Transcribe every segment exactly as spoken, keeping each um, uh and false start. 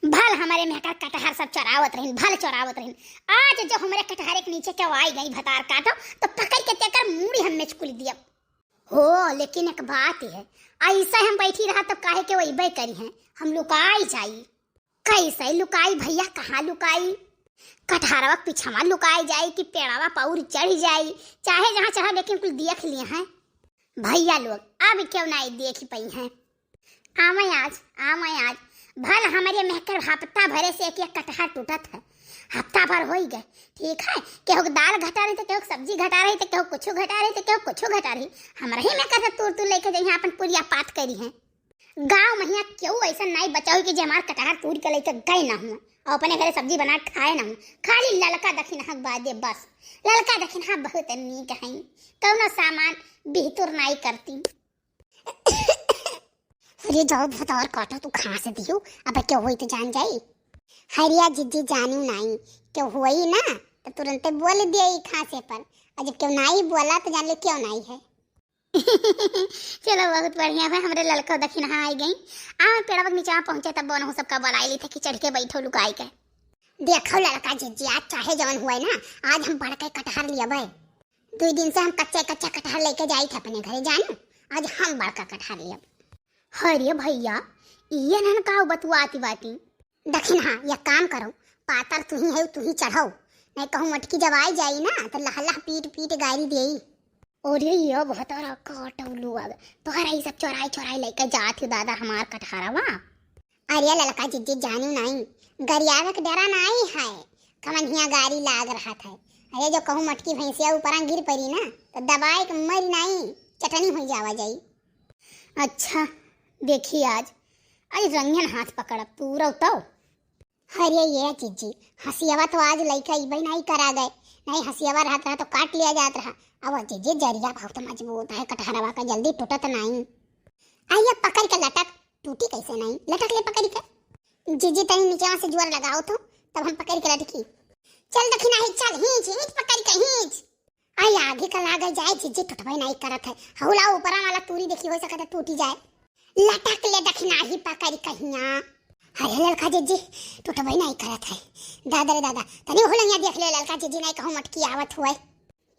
भल हमरे मेहकर कटहर सब चोरावत रहिन, भल चोरावत रहिन। आज जो हमरे कटहरे के नीचे केहू आई गई भतार काटो, तो पकड़ के तेकर मूड़ी हम मेचकुल दियब। हो, लेकिन एक बात है, ऐसे हम बैठी रहा तब काहे केहू अइबे करिहैं, हम लुकाई जाई। कैसे लुकाई भैया, कहाँ लुकाई? कटहरवा के पिछवा लुकाई जाई कि पेड़वा पर चढ़ जाई, चाहे जहाँ चढ़ा, लेकिन कुल देख लिहैं भैया लोग, अब केहू नाई देखी पइहैं। आवै आज, आवै आज, भल हमरे मेहकर हफ्ता भरे से एक एक कटहर टूटत है। हफ्ता भर होई गए, ठीक है, केहू के दाल घटा रही, तो केहू के सब्जी घटा रही, तो केहू कुछ घटा रही, तो केहू कुछ घटा रही। हमरा ही मेहकर से तूर तूर लेके जइहैं, अपन पूरिया पात करिहैं। गाँव महिया केहू ऐसा नाई बचा होई कि जे हमार कटहर तूर के लेके गए ना हुआ और अपने घरे सब्जी बना के खाए ना हुआ। खाली ललका दखिनहा के बादे बस। ललका दखिनहा बहुत नीक है, कौनो सामान बिहतुर नाई करती। अरे जाओ भतार काटो, तू खाँस दियो, अब केहू होई तो जान जाई। हरिया जिज्जी जानू नाई, केहू होई ना तो तुरंते बोल दिया ई खाँसे पर, और जब केहू नाई बोला तो जान ले केहू नाई है। चलो बहुत बढ़िया है, हमरे ललका दखिनहा आई गई। आ पेड़वा के नीचे पहुँचे तब बोनहु सबका बोलाई ली थे कि चढ़ के बैठो लुकाई के। देखो ललका जिज्जी, आज चाहे जवन हुए ना, आज हम बड़का कटहर लियबे। दुई दिन से हम कच्चे कच्चे कटहर लेके जाई थे अपने घरे जानू, आज हम बड़का कटहर लियब। अरे भैया, ये नन का बतुआती बाटी? दखिनहा, या काम करो, पातर तुही है, तुही चढ़ो, नहीं कहूँ मटकी जब आई जाई ना तो लह लह पीट पीट गारी देई। अरे ये भतार काटो लोग, तोहरा ई सब चोराई चोराई लेके जात हो दादा हमार कटहरवा। अरे ललका जिज्जी जानू नाई, गरियावे के डरा नाई है, कवन हिया गारी लाग रहत है। अरे जो कहूँ मटकी भैंसिया ऊपरा गिर पड़ी ना तो दबाए के मरी नाई, चटनी हो जावा जाई। अच्छा, देखी आज, अरे रंगन हाथ पकड़ब, तू रहो तो। अरे ये जिज्जी, हसियावा तो आज लइका इबे नाई करा गए, नहीं हसियावा रहत रहा तो काट लिया जात रहा। अब जिज्जी जरिया बहुत मजबूत है कटहरवा का, जल्दी टूटत नाई। आइए पकड़ के लटक, टूटी कैसे नाई, लटक ले पकड़ के। जिज्जी तनी नीचे से जोर लगाओ तो, तब हम पकड़ के लटकी। चल दखिनहा, चल हींच हींच पकड़ के हींच। आई आगे का लागे जाए जिज्जी, टूटबे नाई करत है। हौला ऊपरा वाला तूरी देखी, हो सकत है टूटी जाए। लटक ले दखिनहा पकड़ कहिया। अरे ललका जिज्जी, टूटबे नाई करत है। दादा रे दादा, तनी हुलंगिया देख ले ललका जिज्जी, नाई कहूँ मटकी आवत हुए।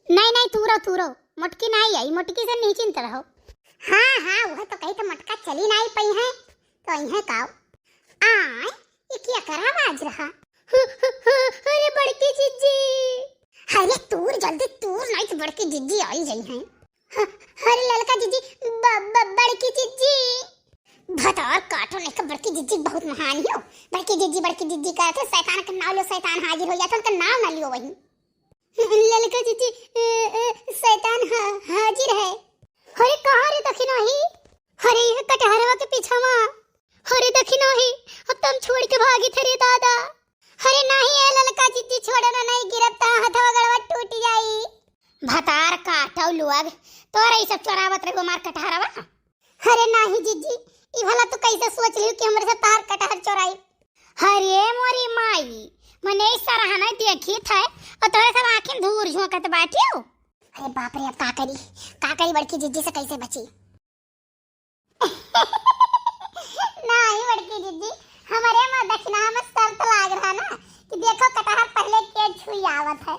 नहीं नहीं, तूरो तूरो, मटकी नाई आई, मटकी से निश्चिंत रहो। हाँ हाँ, वह तो कही तो मटका चली नाई पई है, तो आई है काव। आय, ये क्या करा आवाज रहा? अरे बड़की जिज्जी। अरे तूर जल्दी तूर, नाई तो बड़की जिज्जी आई जाई है। ह-, अरे ललका जिज्जी, ब-, ब-, बड़की जिज्जी। भतार काटो नहीं का बड़की जिज्जी बहुत महान हो। बड़की जिज्जी, बड़की जिज्जी करत है, शैतान का नाव लो, शैतान हाजिर हो जाता, उनका नाव ना लियो वही। ललका जिज्जी, ए, ए, शैतान हा-, हाजिर है। अरे कहाँ रे दखिनहा? अरे ये कटहरवा के पीछा मा। अरे दखिनहा, अब तो हम छोड़ के भागी थे रे दादा। अरे नहीं ए ललका जिज्जी, छोड़ो ना, नहीं गिरब ता हथवा गड़वा टूट जाई। भतार काटो लोग, तोरा ई सब चोरावत रहे हमार कटहरवा। अरे नाही जिज्जी, ई भला तू कैसे सोच लियो कि हमरे से तार कटहर चोराई? अरे मोरी माई, मने ई सरहना देखी थे और तोरे सब आँखिन धूर झोंकत बाटियो। अरे बाप रे, अब का करी, का करी, बड़की जिज्जी से कैसे बची? नाही बड़की जिज्जी, हमरे मा दखिनहा मा शर्त लाग रहा ना कि देखो कटहर पहले के छुई आवत है।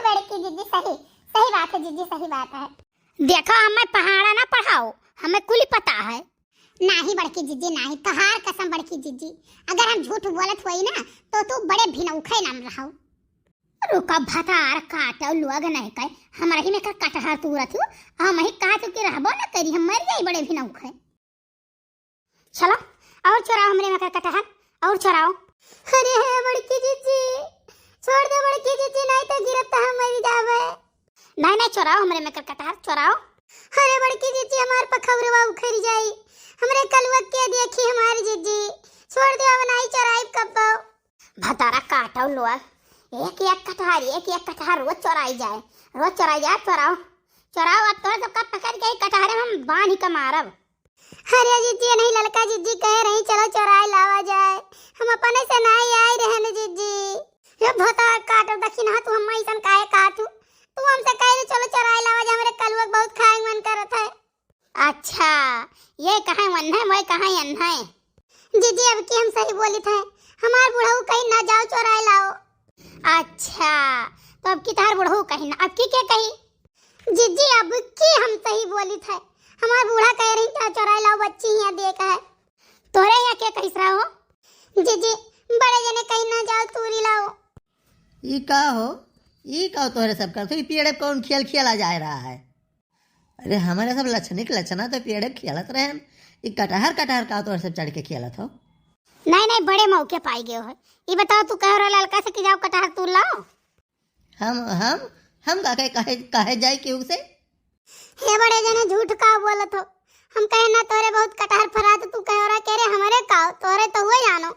बड़की जिज्जी सही, सही बात है जिज्जी, सही बात है। देखो हमें पहाड़ा ना पढ़ाओ, हमें कुली पता है। नाही बड़की जिज्जी नाही, तहार कसम बड़की जिज्जी, अगर हम झूठ बोलत होई ना तो तू बड़े भिनौखे नाम रहो। रुका भतार काटो लोग नहीं कहे, हमरा ही में का कटहर तूरत हो, हम ही कहा चुकी रहबो न करी, हम मर जाई बड़े भिनौखे। चलो और चोराओ हमरे में का कटहर, और चोराओ। अरे हे बड़की जिज्जी, छोड़ दे बड़की जिज्जी, नहीं तो गिरब तो हम मर जावे। नहीं नहीं, चोराओ हमरे में का कटहर, चोराओ। अरे बड़की जिज्जी, हमार पखौरवा उखड़ जाई, हमरे कलुआ के देखी हमारी जिज्जी, छोड़ दे, अब नहीं चोराई कब्बो। भतारा काटो लोग, एक एक कटहर, एक एक कटहर रोज चोराई जाए, रोज चोराई जाए, चोराओ, चोराओ, अब तोहरे सबका पकड़ के कटहरे हम बांध के मारब। अरे जिज्जी, नहीं ललका जिज्जी कहे रही, चलो चोराई लावा जाए, हम अपने से नहीं आई रहन जिज्जी। ये भतारा काटो, दखिनहा तू हम ऐसन काहे काटू? तू हमसे कह दे, चलो चोराई लावा जाए, हमरे कलुआ के बहुत खाए के मन करत है। अच्छा, ये कहाँ वन्है, मोय कहाँ अन्है। जीजी, अब की हम सही बोलित है, हमार बुढ़ऊ कहीं ना जाओ चोराए लाओ। अच्छा, तो अब की तहार बुढ़ऊ कहीं ना, अब की के कही? जीजी, अब की हम सही बोलित है, हमार बूढ़ा कह रही जाओ चोराए लाओ, बच्ची हियाँ देख है। तोरे हियाँ के कहिस रहो? जीजी, बड़े जने कहीं ना जाओ तूरी लाओ। ई का हो, ई का हो तोहरे सब करत हो? ई पेड़े पे कौन खेल खेला जा रहा है? अरे, हमारे सब लछनिक लछना तो पेड़े पे खेलत रहन, ई कटहर कटहर का तोहरे सब चढ़ के खेलत हो? नहीं, नहीं, बड़े मौके पाई गयो है। ई बताओ, तू कह रहा ललका से कि जाओ कटहर तूर लाओ? हम, हम, हम का कहे, कहे, कहे जाए केहू से? हे बड़े जने, झूठ का बोलत हो? हम कहे ना तोरे बहुत कटहर फरा, तो तू कह रहा के रे हमरे का, तोरे तो हुए जानो।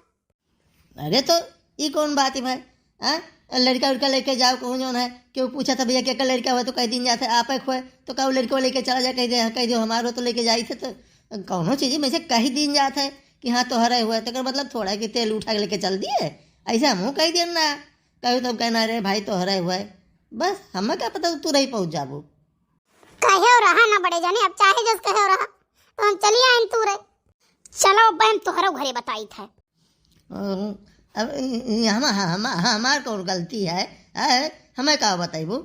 अरे तो ई कौन बात है भाई? हाँ, लड़का उड़का लेके जाओ कहूँ जौन है, केहू पूछा था भैया केकर लड़का हुआ तो कह दीन जात है आप एक हुए, तो कहू लड़का लेके चला जा, कह दे, कह दियो हमारो तो लेके जाई थे, तो कौनो चीज में से कह दीन जात है कि हाँ तोहरे हुए, तो एकर मतलब थोड़ा कि तेल उठा के लेके चल दिए, ऐसे हमहू कह दिए ना, कहू तब कहना रे भाई तोहरे हुए, बस हमें का पता तू रही पहुँच जाबू। कहो रहा ना बड़े जाने, अब चाहे जस कहो रहा, तो हम चली आइन तू रे। चलो बहन, तोहरो घरे बताई था। अ, अब इ, इ, हम, हम, हमार कौन गलती है? है? हमें का बताइबू?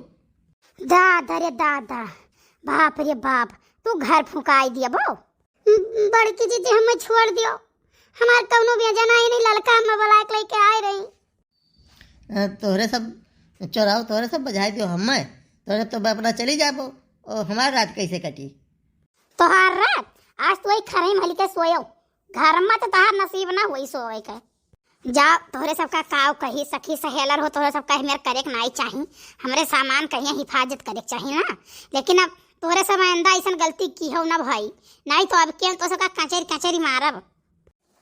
दादा रे दादा, बाप रे बाप, तू घर फुकाई दिया बो। बड़की जीजी, हमें छोड़ दियो, हमार कौनो बेजना ही नहीं, ललका हमें बुला के लेके आए रही। अ, तोहरे सब चोराओ, तोहरे सब बजाए दियो हमें, तोहरे तो अपना चली जाबो, ओ, हमार रात कैसे कटी? तोहार रात? आज तू वही खरई में हली के सोयो, घर में तो तोहार नसीब ना हुई सोवे के। जा, तोहरे सबका काव कही, सखी सहेलर हो, तोहरे सबका मेर करे के नाई चाही, हमरे सामान कहिया हिफाजत करे के चाही ना। लेकिन अब तोहरे सब आइंदा ऐसन गलती की हो ना भाई, नाई तो अब के तो सबका कचेरी कचेरी मारब।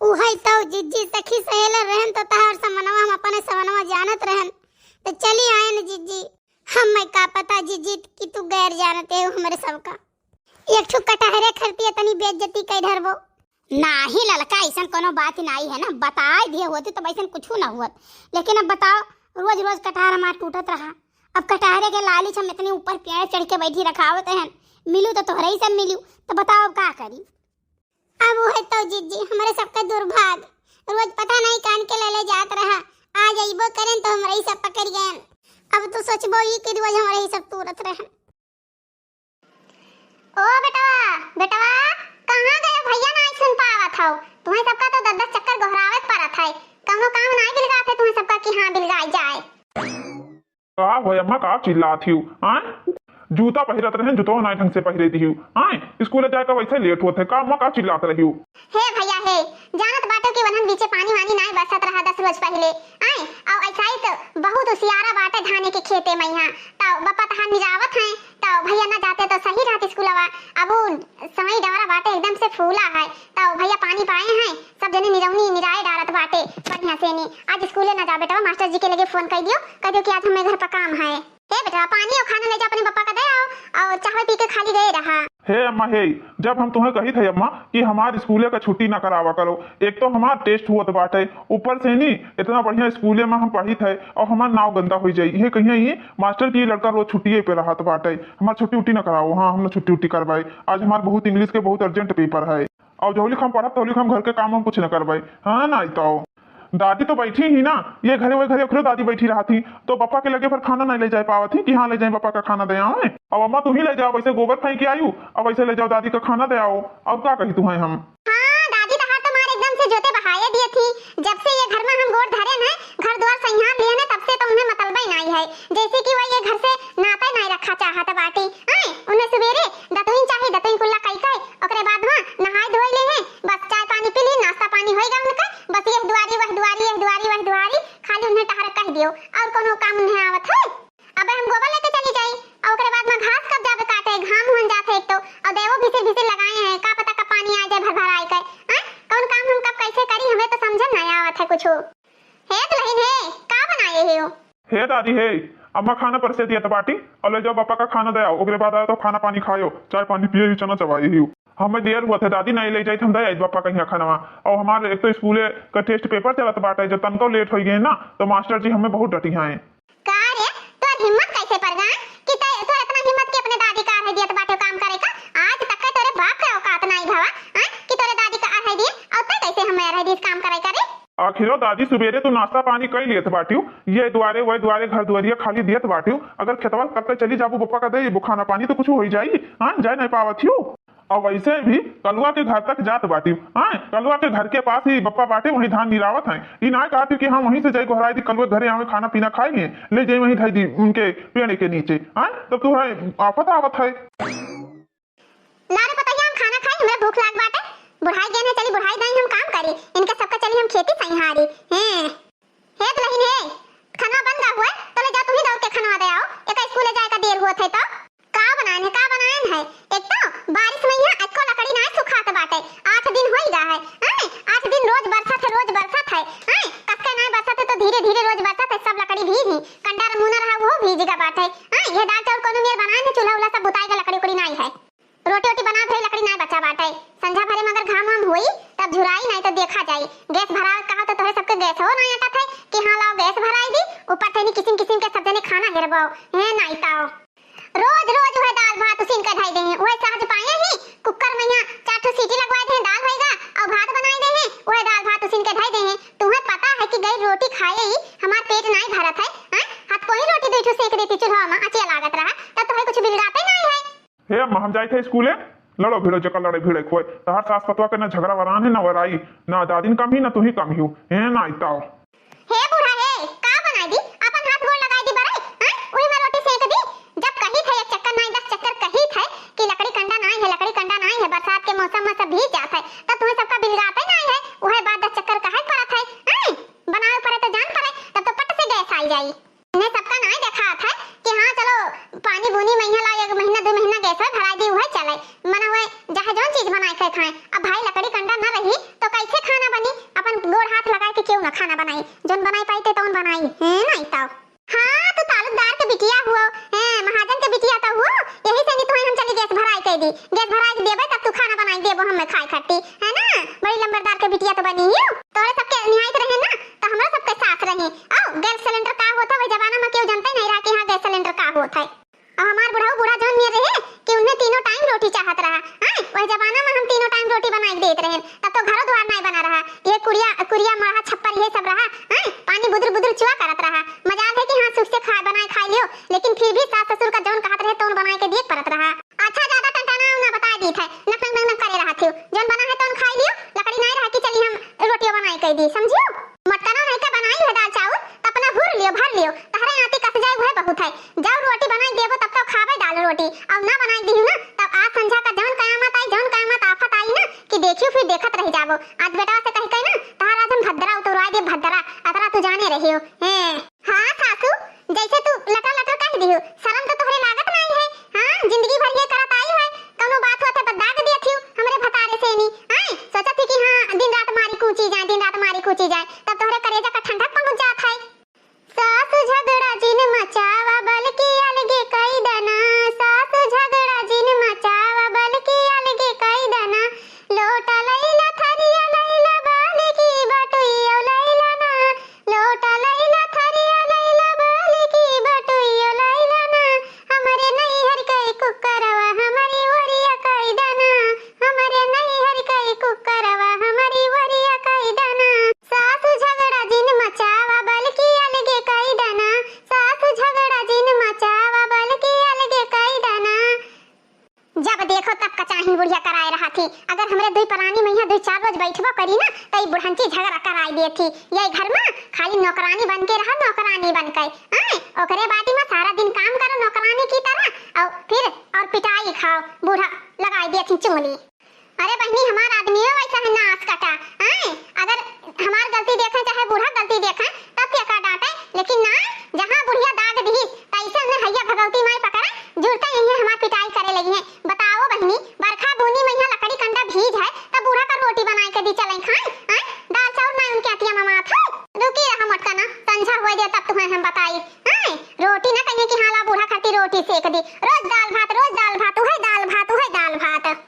उहई तो जिज्जी सखी सहेलर रहन तो तहार समनवा हम अपने समनवा जानत रहन। तो चली आयन जिज्जी, हमें का पता जिज्जी कि तू गैर जानते हो हमरे सबका। एक ठो कटहरे खरती इतनी बेइज्जती कई ढरबो। नाही ललका, ऐसन कोनो बात ही नाही है ना, बताए दिए होती तो ऐसन कुछ ना हुअत। लेकिन अब बताओ, रोज रोज कटहर हमार टूटत रहा। अब कटहरे के लालच हम इतनी ऊपर पेड़ चढ़ के बैठी रखावत हन, मिलू तो तोहरे ही सब मिलू, तो बताओ अब का करी? अब उहे तो जिज्जी, हमरे सबका दुर्भाग, रोज पता नहीं कान के ले ले जात रहा, आज अइबो करेन तो हमरे ही सब पकड़ गएन। अब तो सोचबो ई कि रोज हमरे ही सब तूरत रहन। ओ बेटवा, बेटवा, कहाँ गए भैया, नाई सुन पावत हौ। तुम्हें सबका तो दस दस चक्कर गोहरावे के पड़त है, कौनो काम नाई बिलगात है तुम्हें सबका कि हाँ बिलगाई जाए। का हो अम्मा, का चिल्लात हिउ? आय, जूता पहिरत रहन, जूतवा नाई ढंग से पहिरे दिहिउ। आय, स्कूल जाए का वैसे लेट होत है, का अम्मा का चिल्लात रहिउ? हे भैया हे, जानत बाटो कि वनन बीचे पानी वानी नाई बरसत रहा दस रोज पहिले। आय, अउ ऐसा ही तो बहुत उसियारा बाटे धाने के खेते में यहाँ। तउ बप्पा तहार निरावत हैं, तउ भैया ना जाते तो सही रहत स्कूलवा। अब उ समय डवरा बाटे एकदम से फूला है, तउ भैया पानी पाए हैं, सब जने निरौनी निराए डारत बाटे बढ़िया से नी। आज स्कूले ना जा बेटवा, मास्टर जी के लगे फोन कर दियो, कह दियो कि आज हमें घर पर काम है। हे बेटवा, पानी और खाना ले जा, अपने पापा का दे आओ और चाय पी के खाली गए रहा। हे अम्मा हे, जब हम तुम्हें कही थे अम्मा कि हमार स्कूले का छुट्टी ना करावा करो, एक तो हमार टेस्ट हुआ तो बाटे, ऊपर से नी इतना बढ़िया स्कूले में हम पढ़ी थे और हमार नाव गंदा हो जाई। ये कहिए ये मास्टर की लड़का रोज छुट्टिए पे रहत बाटे, हमार छुट्टी उट्टी ना कराओ। हाँ, हम ना छुट्टी उट्टी करवाए, आज हमार बहुत इंग्लिश के बहुत अर्जेंट पेपर है। और जौलिक हम पढ़ब तौलिक हम घर के काम हम कुछ न करबै। हाँ ना, आई तो दादी तो बैठी ही ना, ये घरे वही घरे ओकरे दादी बैठी रहत ही, तो बप्पा के लगे फिर खाना नहीं ले जाए पावत ही कि हाँ ले जाए बप्पा का खाना दे आवे। अब अम्मा तुम ही ले जाओ, वैसे गोबर फेंक के आयु, अब वैसे ले जाओ दादी का खाना दे आओ। अब का कही तुम्हें हम? हाँ दादी, तहार तो मार एकदम से जोते बहाये दिए थी। जब से ये घर में हम गोड़ धरे हैं, घर द्वार संहार लिए हैं, तब से तो उन्हें मतलबा ही नहीं है, जैसे कि वह ये घर से नाता ही नहीं रखा चाहत बाटी। आए, उन्हें सवेरे दतुइन चाही, दतुइन कुल्ला कई कई, ओकरे बाद में नहाए धोए ले हैं, बस चाय पानी पी ली, नाश्ता पानी होई गा उनका, बस यह दुआरी वह दुआरी, यह दुआरी वह दुआरी, खाली उन्हें टहर कह दियो और कोनो काम उन्हें आवत है। अब हम गोबर लेके चली जाई और ओकरे बाद में घास कब जाबे काटे, घाम हुन जात है एक तो, और देवो भिसिर भिसिर लगाए हैं, का पता कब पानी आ जाए भर भर आए के। हाँ? कौन काम हम कब कैसे करी, हमें तो समझ नहीं आवत है कुछ। हे दुल्हन हे, का बनाए हे हो? हे दादी हे, अम्मा खाना परसे दिया त बाटी, और ले जाओ पापा का खाना दे आओ, ओकरे बाद आयो तो खाना पानी खायो, चाय पानी पिए ही, चना चबाए ही। हमें देर हुआ था दादी, नहीं ले जाई त हम दे आई पापा का यहाँ खानवा। और हमारे एक तो स्कूले का टेस्ट पेपर चलत बाटे, जब तनको लेट हो गए ना तो मास्टर जी हमें बहुत डटी हैं। का रे, तोर हिम्मत कैसे पर गा कि तै, तोर इतना हिम्मत कि अपने दादी का अरहे दियत बाटे काम करे का? आज तक के तोरे बाप के औकात नहीं भवा, हाँ, कि तोरे दादी का अरहे दिए, और तै कैसे हमें अरहे दिए? काम करे करे। आखिरो दादी, सुबेरे तू नाश्ता पानी कई लेत बाटियो, ये द्वारे, वह द्वारे, घर दुआरिया खाली दियत बाटियो। अगर खेतवा तक चली जाबू, बप्पा का दे खाना पानी, तो कुछ होई जाई। हाँ, जाए नहीं पावत हियो। और वैसे भी कलुआ के घर तक जात बाटियो। हाँ, कलुआ के घर के पास ही बप्पा बाटे, वहीं धान निरावत हैं। ई ना कहती कि हाँ, वहीं से जाई गोहराई दी, कलुआ घरे आवे, खाना पीना खाई लिए, ले जाई वहीं धई दी उनके पेड़ के नीचे। हाँ, तब तो है आफत आवत है। ला रे पतैया, हम खाना खाई, हमरा भूख लाग बाटे। बुढ़ाई गेन है, चली बुढ़ाई दाई हम काम करी, इनके सबका चली हम खेती संहारी। हैं, हे दुल्हन हे, खाना बन गा हुए, तो ले जा तू ही दौड़ के खाना दे आओ, एक स्कूल जाए का देर हुआ थे तो। का बनाएन है, का बनाएन है? एक तो बारिश में यहाँ एको लकड़ी ना सुखात बाटे, आठ दिन होई गा है, हैं? आठ दिन रोज बरसत है, रोज बरसत है, हैं? कसके ना बरसत है तो धीरे धीरे रोज बरसत है, सब लकड़ी भीगी, कंडा रमूना रहा वो भीज गा बाटे, हैं? ये दाल चाउर कोनो मेर बनाएन है, चूल्हा उल्हा सब बुताई गा, लकड़ी उकड़ी नाई है। रोटी ओटी बना भरे लकड़ी नाय बचा बाटे। संझा भरे में अगर घाम वाम होई तब झुराई, नाई तो देखा जाई। गैस भरावे कहा तो तोहरे सबके गैस हो नाई अटत है कि हाँ लाओ गैस भराई दी। ऊपर से नी किसिम किसिम के सब जने खाना हेरबाओ। हे नाई ताओ। रोज रोज वह दाल भात उसीन के धई देहे। वह सहज पाए ही कुकर में यहाँ चार ठो सीटी लगवाए देहे, दाल होएगा और भात बनाए देहे। वह दाल भात उसीन के धई देहे। तुम्हें पता है कि गई रोटी खाए ही हमार पेट नाई भरत है, हैं? हाथ को ही रोटी दो ठो सेक देती चूल्हा में, अचिया लागत रहा, तब तोहरे कुछ बिगड़ाते नाई है। हे अम्मा, हम जाइत है स्कूले, लड़ो भिड़ो जका लड़े भिड़े खोए। तहार सास पतवा के ना झगड़ा वरान है, ना वराई, ना दादिन कम ही, ना तुही कम ही हो। हे ना आइताओ। हे बूढ़ा हे, का बनाई दी? अपन हाथ गोड़ लगाई दी बरे, हैं? उही में रोटी सेक दी। जब कही थे एक चक्कर नाई दस चक्कर कही थे कि लकड़ी कंडा नाई है, लकड़ी कंडा नाई है, बरसात के मौसम में सब भीग जात है, तब तुम्हें सबका बिलगाते नाई है, उहे बात दस चक्कर कहे पड़त है, हैं? बनावे पड़े तो जान पड़े, तब तो पट से गैस आई जाई। इन्हें सबका नाई देखात है कि हाँ चलो पानी बूनी में यहाँ ला एक महीना दो महीना गैस में भराई दी, उहे चले। मना हुए चाहे जौन चीज बनाए के खाए। अब भाई लकड़ी कंडा न रही तो कैसे खाना बनी? अपन गोड़ हाथ लगाए के क्यों ना खाना बनाई, जौन बनाई पाई ते तौन बनाई, हैं नाई ताओ। हाँ, तू तालुकदार के बिटिया हुओ, हैं, महाजन के बिटिया तो हुओ, यही से नहीं तुम्हें हम चली गैस भराई के दी। गैस भराई के देबे तब तू खाना बनाई देबो हमें खाए खट्टी, है ना? बड़ी लंबरदार के बिटिया तो बनी हो। तोरे सबके निहायत रहे ना, तो हमरा सबके सास रही। औ, गैस सिलेंडर का होत है, वही जमाना में केहू जनते नहीं रहा कि हाँ, गैस सिलेंडर का होत है। और हमार बुढ़ऊ बूढ़ा जौन नियर रहे कि उन्हें तीनों टाइम रोटी चाहत रहा। हाँ, वही जमाना में हम तीनों टाइम रोटी बनाई के देत रहे, तब तो घरों द्वार नहीं बना रहा। ये कुड़िया, कुड़िया, मड़हा, छप्पर, ये सब रहा। हाँ, पानी बुदुर बुदुर चुआ करत रहा। मजाल है कि हाँ, सुख से खा, बनाए खाई लियो, लेकिन फिर भी सास ससुर का जौन कहत रहे, तौन बनाए के दिए परत रहा। अच्छा, ज्यादा टनटना ना बताए दी थे, नक नक नक नक करे रहा थियो। जौन बना है तौन खाई लियो, लकड़ी नहीं रहा कि चली हम रोटियो बनाई कह दी, समझियो? मटकना नहीं के बनाई है दाल चाउर, त अपना हुर लियो, भर लियो, तहरे आती कस जाए वह बहुत है। जब रोटी बनाई देबो तब तो खाबे दाल रोटी, और ना बनाई दी ना, तब आज संझा का जौन कयामत आई, जौन कयामत आफत आई ना कि देखियो फिर देखत रह जाबो। आज बेटवा से कही कही ना, तहार आज हम भद्रा उतरवाई दे भद्रा, अतरा तू जाने रहियो। हैं। हाँ सासू, जैसे तू लटर लटर कह दियो, शर्म तो तोहरे लागत नहीं है। हाँ, जिंदगी भर ये करत आई है, कौनो बात हुआ तो बता के दिया थियो हमरे भतारे से नी। आए, सोचा थी कि हाँ, दिन रात मारी कूची जाए, दिन रात मारी कूची जाए, तब तोहरे करेजा का ठंडक पहुंच जात है। सासु झगड़ा जिन मचावा, बल्कि अलगे कई दना। सासु झगड़ा जिन मचावा, बल्कि अलगे कई दना। लोटा लैला, थरिया लैला, बाल्टी बटुइयो लैला ना। लोटा लैला, थरिया लैला, बाल्टी बटुइयो लैला ना। हमरे नैहर के कुकरवा हमरी ओरिया कई दना। हमरे नैहर के कुकरवा हमरी ओरिया कई दना। सासु झगड़ा जिन मचावा, बल्कि अलगे कई दना। सासु झगड़ा जिन मचावा, बल्कि अलगे कई दना। जब देखो तब कचाही बुढ़िया कराए रहा थी। अगर हमरे दुई परानी में यहाँ दुई चार रोज बैठबो करी ना, तो ई बुढ़ंची झगड़ा कराए दे थी। ये घर में खाली नौकरानी बन के रहो, नौकरानी बन के। आए, ओकरे बाटी में सारा दिन काम करो नौकरानी की तरह, और फिर और पिटाई खाओ, बूढ़ा लगाए दे थी चुंगली। अरे बहनी, हमार आदमियो वैसा है नास कटा। आए, अगर हमार गलती देखे चाहे बूढ़ा गलती देखे, तब के का डांटे, लेकिन ना, जहाँ बुढ़िया दाग दिहिस, तैसे उन्हें हैया भगवती माई पकड़े, जुरते यही हमार पिटाई करे लगी है। बताओ बहनी, बरखा बूनी में यहाँ लकड़ी कंडा भीज है, तब बूढ़ा का रोटी बनाए के दी चलें खाए? आए, दाल चाउर ना उनके अतिया में मात है। रुकी रहा मोटका ना, संझा हुए दे तब तुम्हें हम बताई। आए, रोटी ना कहिए कि हाँ ला बूढ़ा खाती रोटी सेक दी, रोज दाल भात, रोज दाल भात, उहे दाल भात, उहे दाल भात।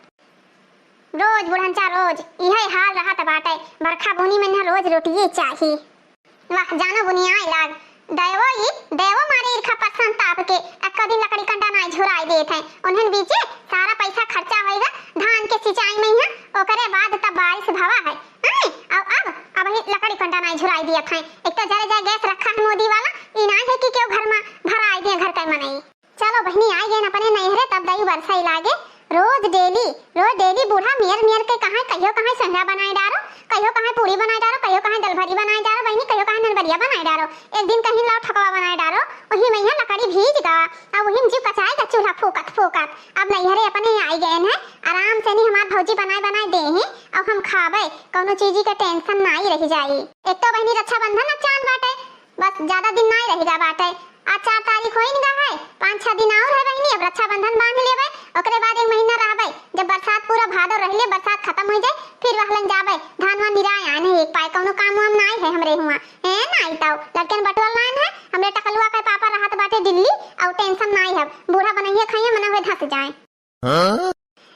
रोज बुढ़ंचा रोज इहे हाल रहत बाटे। बरखा बूनी में ना रोज रोटिये चाही। वाह, जानो बुनियाए लाग, देवो ई, देवो मारे इरखा पर संताप के, एक्को दिन लकड़ी कंडा नाई झुराई देत है। उन्हन बीचे सारा पैसा खर्चा होइगा धान के सिंचाई मइहाँ, ओकरे बाद तब बारिश भवा है। हैं? अउ अब, अब ही लकड़ी कंडा नाई झुराई दियत है। एक तो जरे जाए गैस रखा है मोदी वाला, ई नाई है कि केहू घर मा भराई दे घर के मनई। चलो बहिनी, आइ गएन अपने नैहरे, तब दई बरसै लागे। रोज डेली, रोज डेली बूढ़ा मियर मियर के कहाँ, कहियो कहाँ सोहरा बनाए डारो, कहियो कहाँ पूड़ी बनाए डारो, कहियो कहाँ दलभरी बनाए डारो, बहिनी कहियो कहाँ ननबरिया बनाए डारो। एक दिन कहीं लाओ ठकवा बनाए डारो, वही मइहाँ लकड़ी भीज गवा, अब वही में जीव कचाए का चूल्हा फूकत फूकत। अब नैहरे अपने आइ गएन है, आराम से नी हमार भौजी बनाए बनाए देहे, अब हम खाबे, कौनो चीजी के tension नाई रहि जाई। एक तो बहिनी रक्षाबंधन अचान बाटे, बस ज्यादा दिन नाई रहि गा बाटे। आज चार तारीख होइन गा है, पाँच छह दिन और है बहिनी, अब रक्षाबंधन बांध लेबे, ओकरे बाद एक महीना रहबे, जब बरसात पूरा भादो रहिले, बरसात खतम होइ जाए, फिर वहलन जाबे, धान वान निराय आए नहीं एक पाए, कौनो काम वाम नाई है हमरे हुआ, हैं नाई ताऊ, लड़कन बटोर लाइन है, हमरे टकलुआ के पापा रहत बाटे दिल्ली, और tension नाई है, बूढ़ा बनइहे खाइए मना हुए धस जाए। हाँ?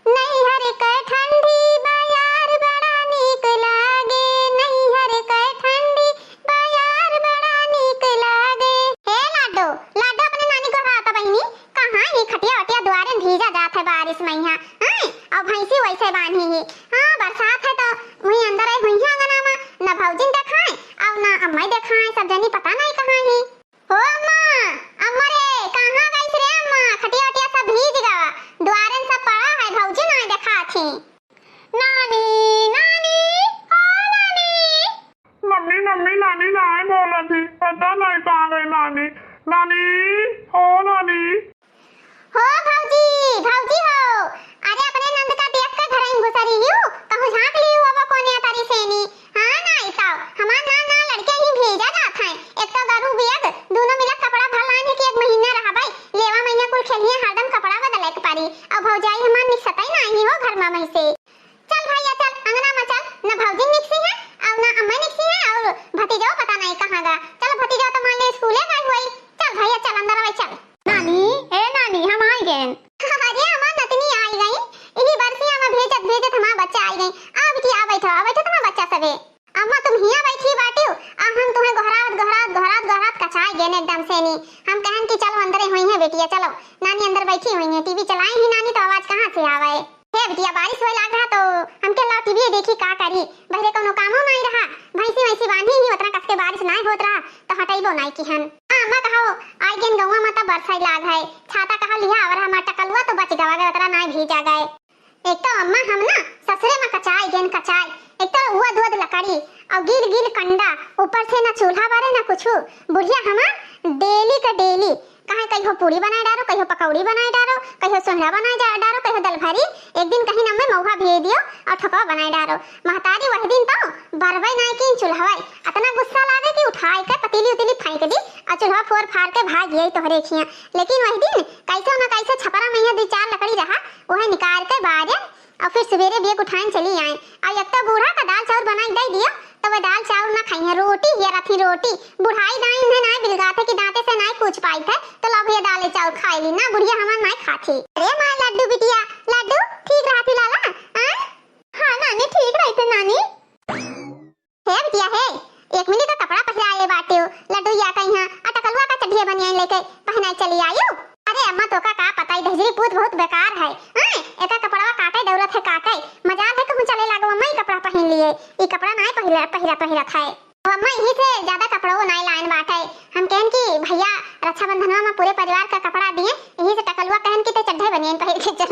नैहर के ठंडी बयार बड़ा नीक लागे, नैहर के ठंडी बयार बड़ा नीक लागे। हे लाडो, लाडो अपने नानी गोहरावत बहिनी, कहाँ ई खटिया वटिया दुआरे भीजा जात है बारिश मइहाँ, हैं? और भैंसी वैसे बांधी ही। हाँ, बरसात है तो वही अंदर आई हुई है अंगना मा, न भौजिन देखाए, और न अम्मा देखाए, सब जनी पता नहीं कहाँ ही। हो अम्मा, अम्मा रे, कहाँ गइस रे अम्मा? खटिया वटिया सब भीज गवा, दुआरन सब पड़ा है, भौजी नाई देखात ही। नानी, नानी, ओ नानी। मम्मी, मम्मी, नानी नाई बोलत ही, पता नहीं कहाँ गई नानी। नानी, ओ नानी। हो भौजी, भौजी हो, अरे अपने नंद का देख के घरइन घुसरी हियो, कहूँ झाँक लियो अब कोने तारी सेनी। हाँ नाई ताऊ, हमार ना ना लड़के ही भेजा जात हैं। एक तो गरू बियग, दोनों मिलक कपड़ा भर लाइन है कि एक महीना रहबै, लेवा महीना कुल खेलिए हरदम कपड़ा बदले के पड़ी। अब भौजाई हमार निकसतै नाई हो घर मा मइसे। चल भैया चल, अंगना मा चल, न भौजी निकसी है, और न अम्मा निकसी है, और भतीजो पता नहीं कहाँ गा। चल भतीजो तो मान ले स्कूले गए हुई। चल भैया चल, अंदर आवे चल। नानी, ए नानी, हम आइ गएन। अरे हमार नतनी आइ गई, इही बरसिया मा भेजत भेजत हमार बच्चा आइ गई। आ बिटिया, आ बैठो, आ बैठो तुम्हार बच्चा सबे। अम्मा तुम हियाँ बैठी बाटियो, आ हम तुम्हें गोहरात, गोहरात, गोहरात, गोहरात कचाइ गएन एकदम सेनी। हम कहन कि चलो अंदरे होइहैं बिटिया, चलो। नानी अंदर बैठी होइहैं, TV चलाई ही नानी तो आवाज कहाँ से आवे? हे बिटिया, बारिश होए लाग रहा तो हमके लाओ TV देखी का करी, बहरे कौनो कामो नाई रहा, भैंसी वैंसी बांधी ही, उतना कस के बारिश नाई होत रहा तो हटैबो नाई किहन। हाँ, अम्मा कहो, आइ गेन गौवा मा तब बरसै लाग है, छाता कहा लिहा, और हमार टकलुआ तो बच गवा गए, उतना नाई भीजा गए। एक तो अम्मा हम ना ससुरे मा कचाई गेन कचाई, एक तो उअद उअद लकड़ी और गील गील कंडा, ऊपर से ना चूल्हा बारे ना कुछु। बुढ़िया हमार daily का daily, कहे कहियो पूड़ी बनाए डारो, कहियो पकौड़ी बनाए डारो, कहियो सोहरा बनाए जा-, डारो, कहियो दलभरी। एक दिन कहीं अम्मा मऊहा भेज दियो और ठोकवा बनाए डारो। महतारी वही दिन तो बरबे नाई की चूल्हवा, अतना गुस्सा लागे कि उठाए के पतीली उतीली फेंक दी और चूल्हा फोर फार के भाग गई तोहरे खिया। लेकिन वही दिन कैसे ना कैसे छपरा मइहाँ दुइ चार लकड़ी रहा, वही निकाल के बारे और फिर सुबेरे बेग उठाइन चली आए। और एक तो बूढ़ा का दाल चाउर बनाई दे दियो, तो वे दाल चाउर ना खाइहैं, रोटी हिया रथी रोटी। बुढ़ाई दाई इन्हें नाई बिलगात है कि दांते से नाई कूच पाइत है, तो लो भैया दाल चाउर खाई ली ना, बुढ़िया हमार नाई खाती। अरे माँ लड्डू बिटिया, लड्डू ठीक रहती लाला, आय? हाँ नानी, ठीक रहते नानी। हे बिटिया हे, एक मिनट का कपड़ा पहिरा ले बाटे हो, लड्डू या कहीं हाँ, आ टकलुआ का चड्ढिया बनियान लेके पहनाई चली आयु। अरे अम्मा, तोका का पता, ई दहिजरी पूत बहुत बेकार है। आय, एका कपड़वा काटे दौड़त है, काटे। मजाल है कहूँ चले लागो अम्मा, ई कपड़ा पहिन लिए। ई कपड़ा नाय पहिरा, पहिरा, पहिरत है। अब अम्मा, यही से ज्यादा कपड़ो नाय लाइन बाटे। हम कहन कि भैया रक्षाबंधनवा मा पूरे परिवार का कपड़ा दिए, यही से टकलुआ कहन कि ते चड्ढे बनियान पहिर के चल।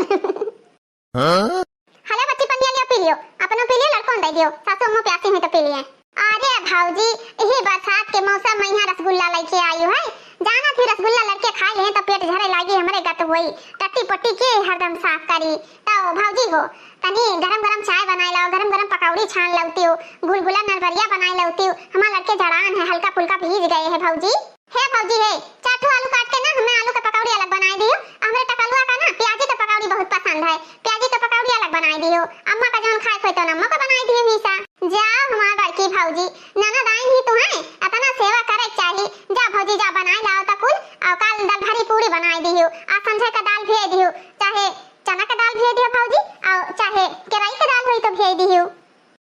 हाँ? हले बच्ची पनिया लियो, पी लियो, अपनो पी लियो, लड़कोन दे दियो, सासू अम्मा प्यासी हैं तो पी लिए। अरे भौजी, यही बरसात के मौसम मा यहाँ रसगुल्ला लेके आयु है। जाना थी रसगुल्ला लड़के खाए ले तो पेट झरे लागी, हमरे गत होई। टट्टी पट्टी के हरदम साफ करी। तो भौजी हो, तनी गरम गरम चाय बनाए लाओ, गरम गरम पकौड़ी छान लौती हो, गुलगुला नरबरिया बनाए लौती हो। हमार लड़के जड़ान है, हल्का फुल्का भीज गए हैं भौजी। हे भौजी हे, चार ठो आलू काट के ना हमें आलू के पकौड़ी अलग बनाए दियो, हमरे टकलुआ का ना प्याजी के पकौड़ी बहुत पसंद है, प्याजी के पकौड़ी अलग बनाए दियो। अम्मा का जौन खाए खोई तो अम्मा का बनाए दियो मीसा। जा हमार बड़की भौजी, ननद आइन ही तू है, अतना सेवा करे के चाही। जा भौजी जा बनाए लाओ त कुल, और काल दाल भरी पूड़ी बनाए दियो, आज संझे का दाल भेज दियो, चाहे चना का दाल भेज दियो भौजी, और चाहे केराई का दाल होई तो भेज दियो।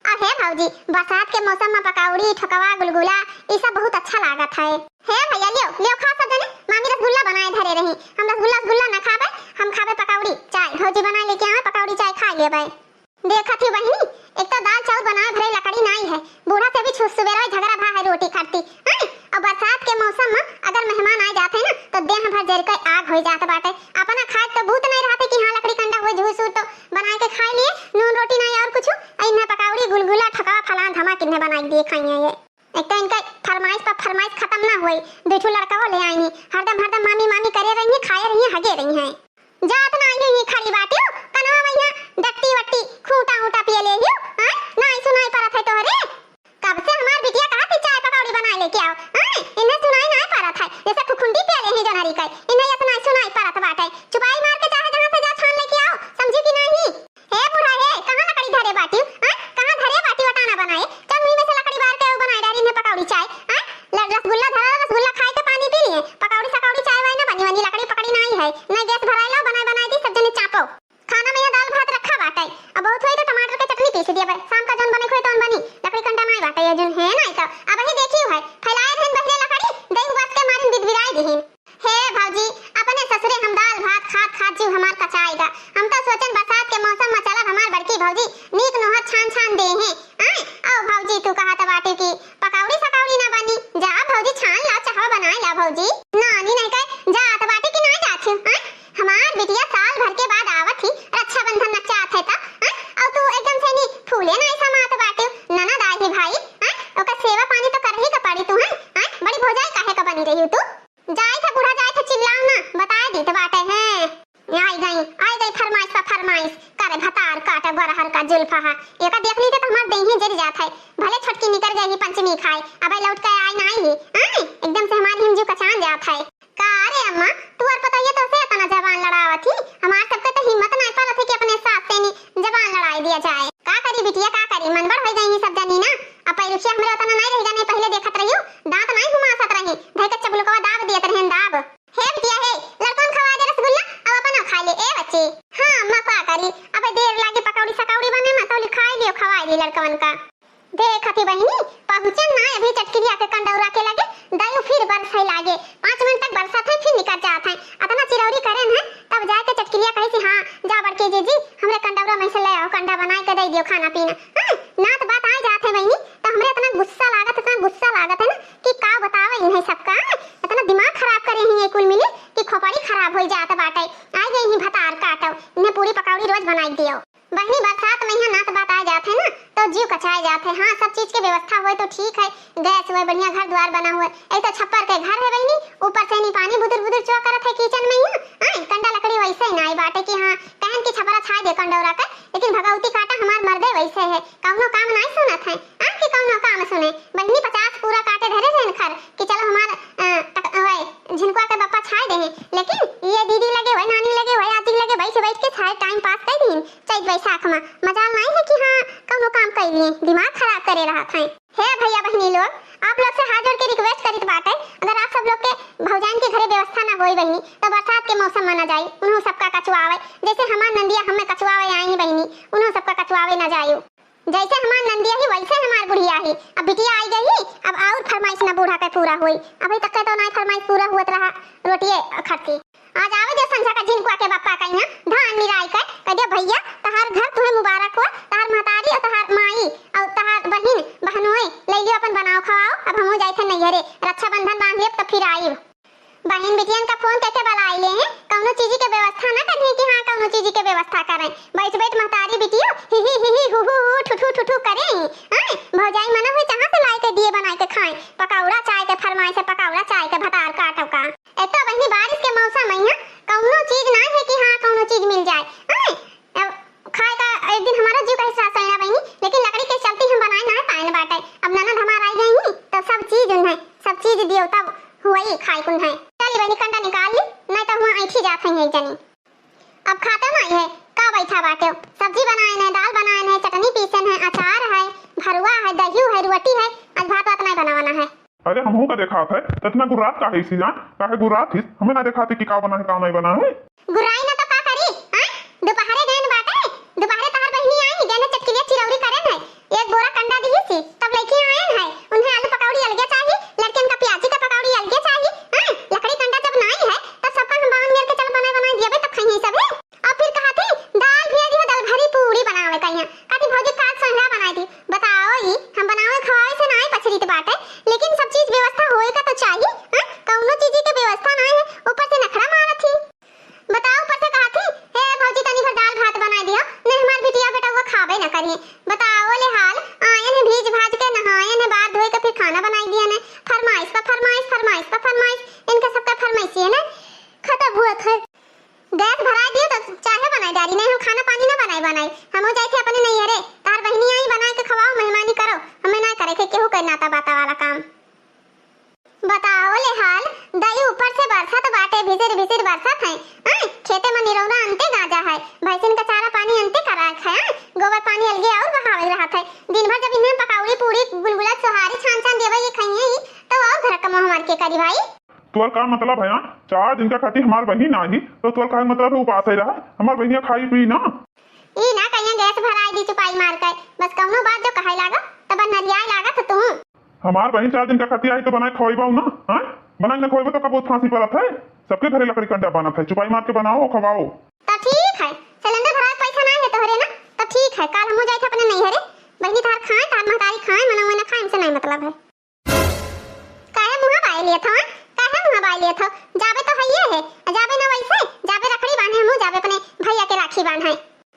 अरे भौजी, बरसात के मौसम मा पकौड़ी, ठोकवा, गुलगुला, ई सब बहुत अच्छा लागत है। हे भइया, लियो, लियो, खा सब जने। मामी रसगुल्ला बनाए धरे रही। हम रसगुल्ला, रसगुल्ला ना खाबे, हम खाबे पकौड़ी, चाय। भौजी बनाए लेके आवे, पकौड़ी, चाय खाए लेबे। देखत ही बहिनी, एक तो दाल चाउर बनाए भरे लकड़ी नाई है, बूढ़ा से भी छु-, सुबेरवे झगड़ा भा है रोटी खाती, हैं? और बरसात के मौसम में अगर मेहमान आ जात है ना, तो देह भर जर के आग हो जात बाटे। अपना खाए तो भूत नहीं रहते कि हाँ, लकड़ी कंडा हुए, झूसू तो बनाए के खाए लिए, नून रोटी नहीं और कुछ, और इन्हें पकौड़ी, गुलगुला, ठकवा, फलान धमा किन्हें बनाए दिए खाइए ये। एक तो इनका फरमाइश पर फरमाइश खत्म ना होई। दुई ठो लड़का ले आई, हरदम, हरदम मामी, मामी करे रही, खाए रही, हगे रही हैं। जात ना आई ही खड़ी बाटी हो, कनवा में यहाँ डट्टी वट्टी, खूंटा ऊंटा पिए ले ही, हैं? ना आई सुनाई परत है तोहरे। कब से हमार बिटिया कहा थी चाय पकौड़ी बनाए लेके आओ, हैं? इन्हें सुनाई ना परत है, जैसे फुफुंदी पिए ले ही जनरी के, इन्हें इतना सुनाई परत बाटे। चुपाई मार के चाहे जहाँ से जा छान लेके आओ, समझी कि नहीं? हे बूढ़ा हे, कहाँ लकड़ी धरे बाटी? आय, कहाँ धरे बाटी वटाना बनाए? चल मुँह में से लकड़ी बार के वो बनाए डारी ने पकौड़ी चाय। आय, ल-, रसगुल्ला धरा, रसगुल्ला खाए के पानी पी लिए। पकौड़ी सकौड़ी चाय वाय ना बनी, वनी लकड़ी पकड़ी ना आई है। ना गैस भराए ला, बनाए बनाए दी, सब जने चापो। खाना में ये दाल भात रखा बाटे। अब बहुत होई तो टमाटर के चटनी पीस दिया बे। शाम का जौन बने खोए तौन बनी। लकड़ी कंडा नाई बाटे ये जौन है ना तो। अब ही देखी है। फैलाए रहन बहरे लकड़ी, दही उबास के मारिन बिदबिराए दिहिन। हे भौजी, अपने ससुरे हम दाल भात खात खात जीव हमार कचाएगा। हम तो सोचन बरसात के मौसम में चलब हमार बड़की भौजी नीक नोहर छान छान दे हैं। आय, आओ भौजी, तू कहत बाटे कि पकौड़ी सकौड़ी ना बनी, जा भौजी छान ला, चाहवा बनाए ला भौजी। नानी नहीं कहे जात बाटे कि ना जात हूँ। आय, हमार बिटिया साल भर के बाद आवत ही, रक्षाबंधन नचात है त, आय, और तू एकदम से नी फूले ना समात बाटे। ननद आई ही भाई, आय, ओकर सेवा पानी तो करही का पड़ी तू, हैं? आय, बड़ी भौजाई काहे का बनी रही तू? जाई था बूढ़ा, जाई था, चिल्लाओ ना, बताए दीत बाटे हैं। आई गई, आई गई फरमाइश पर फरमाइश, करे भतार काटा बरहर का जुल्फा हा। एका देख ली तो हमार देही जर जात है, भले छोटकी निकर गई ही पंचमी खाए, अबे लौट के आई ना आई ही। आय, एकदम से हमार हिमजू कचान जात है। का रे अम्मा, तू और पतोहिया तो से इतना जबान लड़ावत ही, हमार सबके तो हिम्मत ना पड़त है कि अपने सास से नी जबान लड़ाई दिया जाए। का करी बिटिया, का करी, मनबड़ हो गई ही सब जनी ना। अब पहलुखिया हमरे उतना नहीं रहेगा, नहीं पहले देखत रहियो, दांत नहीं घुमासत रही, धई के चबलुकवा दाब दियत रहन दाब। हे बिटिया हे, लड़कन खवा दे रसगुल्ला, अब अपन खा ले। ए बच्ची। हाँ अम्मा, का करी, अब देर लागे पकौड़ी सकौड़ी बने में, तो खाई लियो, खवाई ली लड़कवन का। देखत ही बहिनी, पहुँचन ना अभी चटकिलिया के कंडौरा के लगे, दयू फिर बरसै लागे। पाँच मिनट तक बरसत है, फिर निकल जात है। अतना चिरौरी करेन है, तब जाके चटकिलिया कही थी, हाँ, जा बड़की जीजी, हमरे कंडौरा में से ले आओ, कंडा बनाए के दे दियो खाना पीना। हाँ, नात बात आ जात है बहिनी, तो हमरे इतना गुस्सा लागत, इतना गुस्सा लागत है ना कि का बतावे इन्हें सबका। इतना दिमाग खराब करे हैं ये कुल मिली कि खोपड़ी खराब हो जात बाटे। आ गई ही भतार काटो, इन्हें पूरी पकौड़ी रोज बनाई दियो। बहिनी, बरसात में यहाँ नात बात आ जात है ना, तो जीव कचाए जात है। हाँ, सब चीज के व्यवस्था होए तो ठीक है, गैस होए, बढ़िया घर द्वार बना होए, एक तो छप्पर के घर है बहिनी, ऊपर से नी पानी बुदुर बुदुर चुआ करत है किचन में यहाँ। आए, कंडा लकड़ी वैसे ही नाई बाटे कि हाँ, कहन की छपरा छाए दे कंडौरा के, लेकिन भगवती काटा हमार मर्दे वैसे है, कौनो काम नाई सुनत है। आ कि कौनो काम सुने, बहिनी पचास पूरा काटे धरे रहन खर कि चलो हमार, अ, तक-, ओए, झिनकुआ के बप्पा छाए दे हैं, लेकिन ये दीदी लगे हुए, नानी लगे हुए, आजी लगे बैठ बैठ के छाए टाइम पास कर दीन। चैत बैसाख में मजाल नाई है कि हाँ कौनो काम कर लिए, दिमाग खराब करे रहत हैं। हे भैया बहिनी लोग, आप लोग से हाथ जोड़ के रिक्वेस्ट करित बाटे, अगर आप सब लोग के भौजाइन के घरे व्यवस्था ना होई बहिनी, तो बरसात के मौसम में ना जाई, उन्हों सबका कचुआवे, जैसे हमार नंदिया हमें कचुआवे आई हैं बहिनी, उन्हों सबका कचुआवे ना जाई। जैसे हमार नंदिया ही वैसे हमार बुढ़िया ही। अब बिटिया आई गई ही, अब और फरमाइश ना बूढ़ा के पूरा होई। अभी तक के तो ना फरमाइश पूरा हुअत रहा, रोटिए खरती। आज आवे दे संझा का झिनकुआ के बप्पा का यहाँ धान निराई के, कह दे, "भैया, तहार घर तुम्हें मुबारक हो, तहार महतारी और तहार माई और तहार बहिन, बहनोई, ले लियो अपन बनाओ खवाओ, अब हमहू जाइत है नैहरे, रक्षाबंधन बांध लेब तो फिर आइब।" बहिन बिटियन का फोन करके बुलाई ले हैं, कौनो चीज के व्यवस्था ना करें कि हाँ कौनो चीज के व्यवस्था करें। बैठ बैठ महतारी बिटियो ही ही ही ही हु हु हु ठुठु ठुठु करें। आए, भौजाई मना हुई कहाँ से लाई के दिए बनाए के खाएं, पकौड़ा चाय के फरमाइश है, पकौड़ा चाय के भतार काटो का। एक तो बहिनी बारिश के मौसम है यहाँ, कौनो चीज ना है कि हाँ कौनो चीज मिल जाए। आए, अब खाए का एक दिन हमारा जीव कहे सास सैना बहिनी, लेकिन लकड़ी के चलती हम बनाए ना पाए बाटे। अब ननद हमार आई गई ही, तो सब चीज उन्हें, सब चीज दियो तब हुई खाए कुन है। चली बहिनी कंडा निकाल ली, नहीं तो हुआ ऐठी जात है एक जनी। अब खाते नहीं है, का बैठा बाटे, सब्जी बनाए ने, दाल बनाए ने, चटनी पीसे ने, अचार है, भरुआ है, दही है, रोटी है, आज भात वात नहीं बनावाना है। अरे, हमहू का देखात है, त इतना गुर्रात काहे इसी जान? काहे गुर्रात हिस? हमें ना देखाते कि का बना है, का नहीं बना है? गुर्राई ना तो का करी, आय? दोपहरे गए न बाटे, दोपहरे तहार बहिनी आई, गए न चटकिलिया चिरौरी करे न, एक बोरा कंडा दिही सी, तब लइके आए हैं, उन्हें आलू पकौड़ी अलगे चाही, लड़कियन का प्याजी का पकौड़ी अलगे बाटे, लेकिन सब चीज व्यवस्था होए का तो चाहिए, हाँ? कौनो चीज के व्यवस्था ना है, ऊपर से नखरा मारत ही। बताओ, ऊपर से कहत ही, "हे भौजी, तनी भर दाल भात बनाई दियो, नहीं हमार बिटिया बेटवा खाबे न करिए।" बताओ ले हाल, आयन है भीज भाज के, नहायन है, बार धोए के फिर खाना बनाई दियन है। फरमाइश पर फरमाइश, फरमाइश पर फरमाइश, इनका सबका फरमाइशी है ना, खत्म हुआ था। गैस भराई दियो तो चाहे बनाई डारी, नहीं हम खाना पानी ना बनाई, बनाई हमहू जाई थे अपने नैहरे। तार बहिनी आई, बनाए के खवाओ, मेहमानी करो, हमें ना करे के केहू के नाता बाता वाला काम। बताओ ले हाल, दई ऊपर से बरसत बाटे, भिसिर भिसिर बरसत है। आय, खेते में निरौना अंते गाजा है, भैंसिन का चारा पानी अंते करा है। आय, गोबर पानी अलगे और बहावे रहत है। दिन भर जब इन्हें पकौड़ी, पूड़ी, गुलगुला, सोहारी छान छान देवे ये खाइए ही, तो और घर का मुँह हमार के करी भाई। तोर का मतलब है, हाँ? चार दिन का खातिर हमार बहिन आई, तो तोर का मतलब है उपास ही रहा? हमार बहिनिया खाई पी ना। ई ना कहिए गैस भराई दी चुपाई मार के, बस कौनो बात जो कहे लागा, तब नरियाए लागा तो तू। हमार बहिन चार दिन का खातिर आई तो बनाए खवाई बाऊ ना, हाँ? बनाए ना खवाई तो कबूत फांसी परत है, सबके घरे लकड़ी कंडा बनत है, चुपाई मार के बनाओ खवाओ। तो ठीक है, सिलेंडर भराए पैसा ना है तोहरे ना, तो ठीक है, काल हमहू जाए थे अपने नैहरे, बहिनी तार खाए, तार महतारी खाए, मना ना खाए, हमसे नहीं मतलब है। काहे मुँह बाए लियत हो, हाँ? काहे मुँह बाए लियत हो? जाबे तो हइये है, जाबे ना वैसे, जाबे रखड़ी बांधे, हमहू जाबे अपने भैया के राखी बांधे।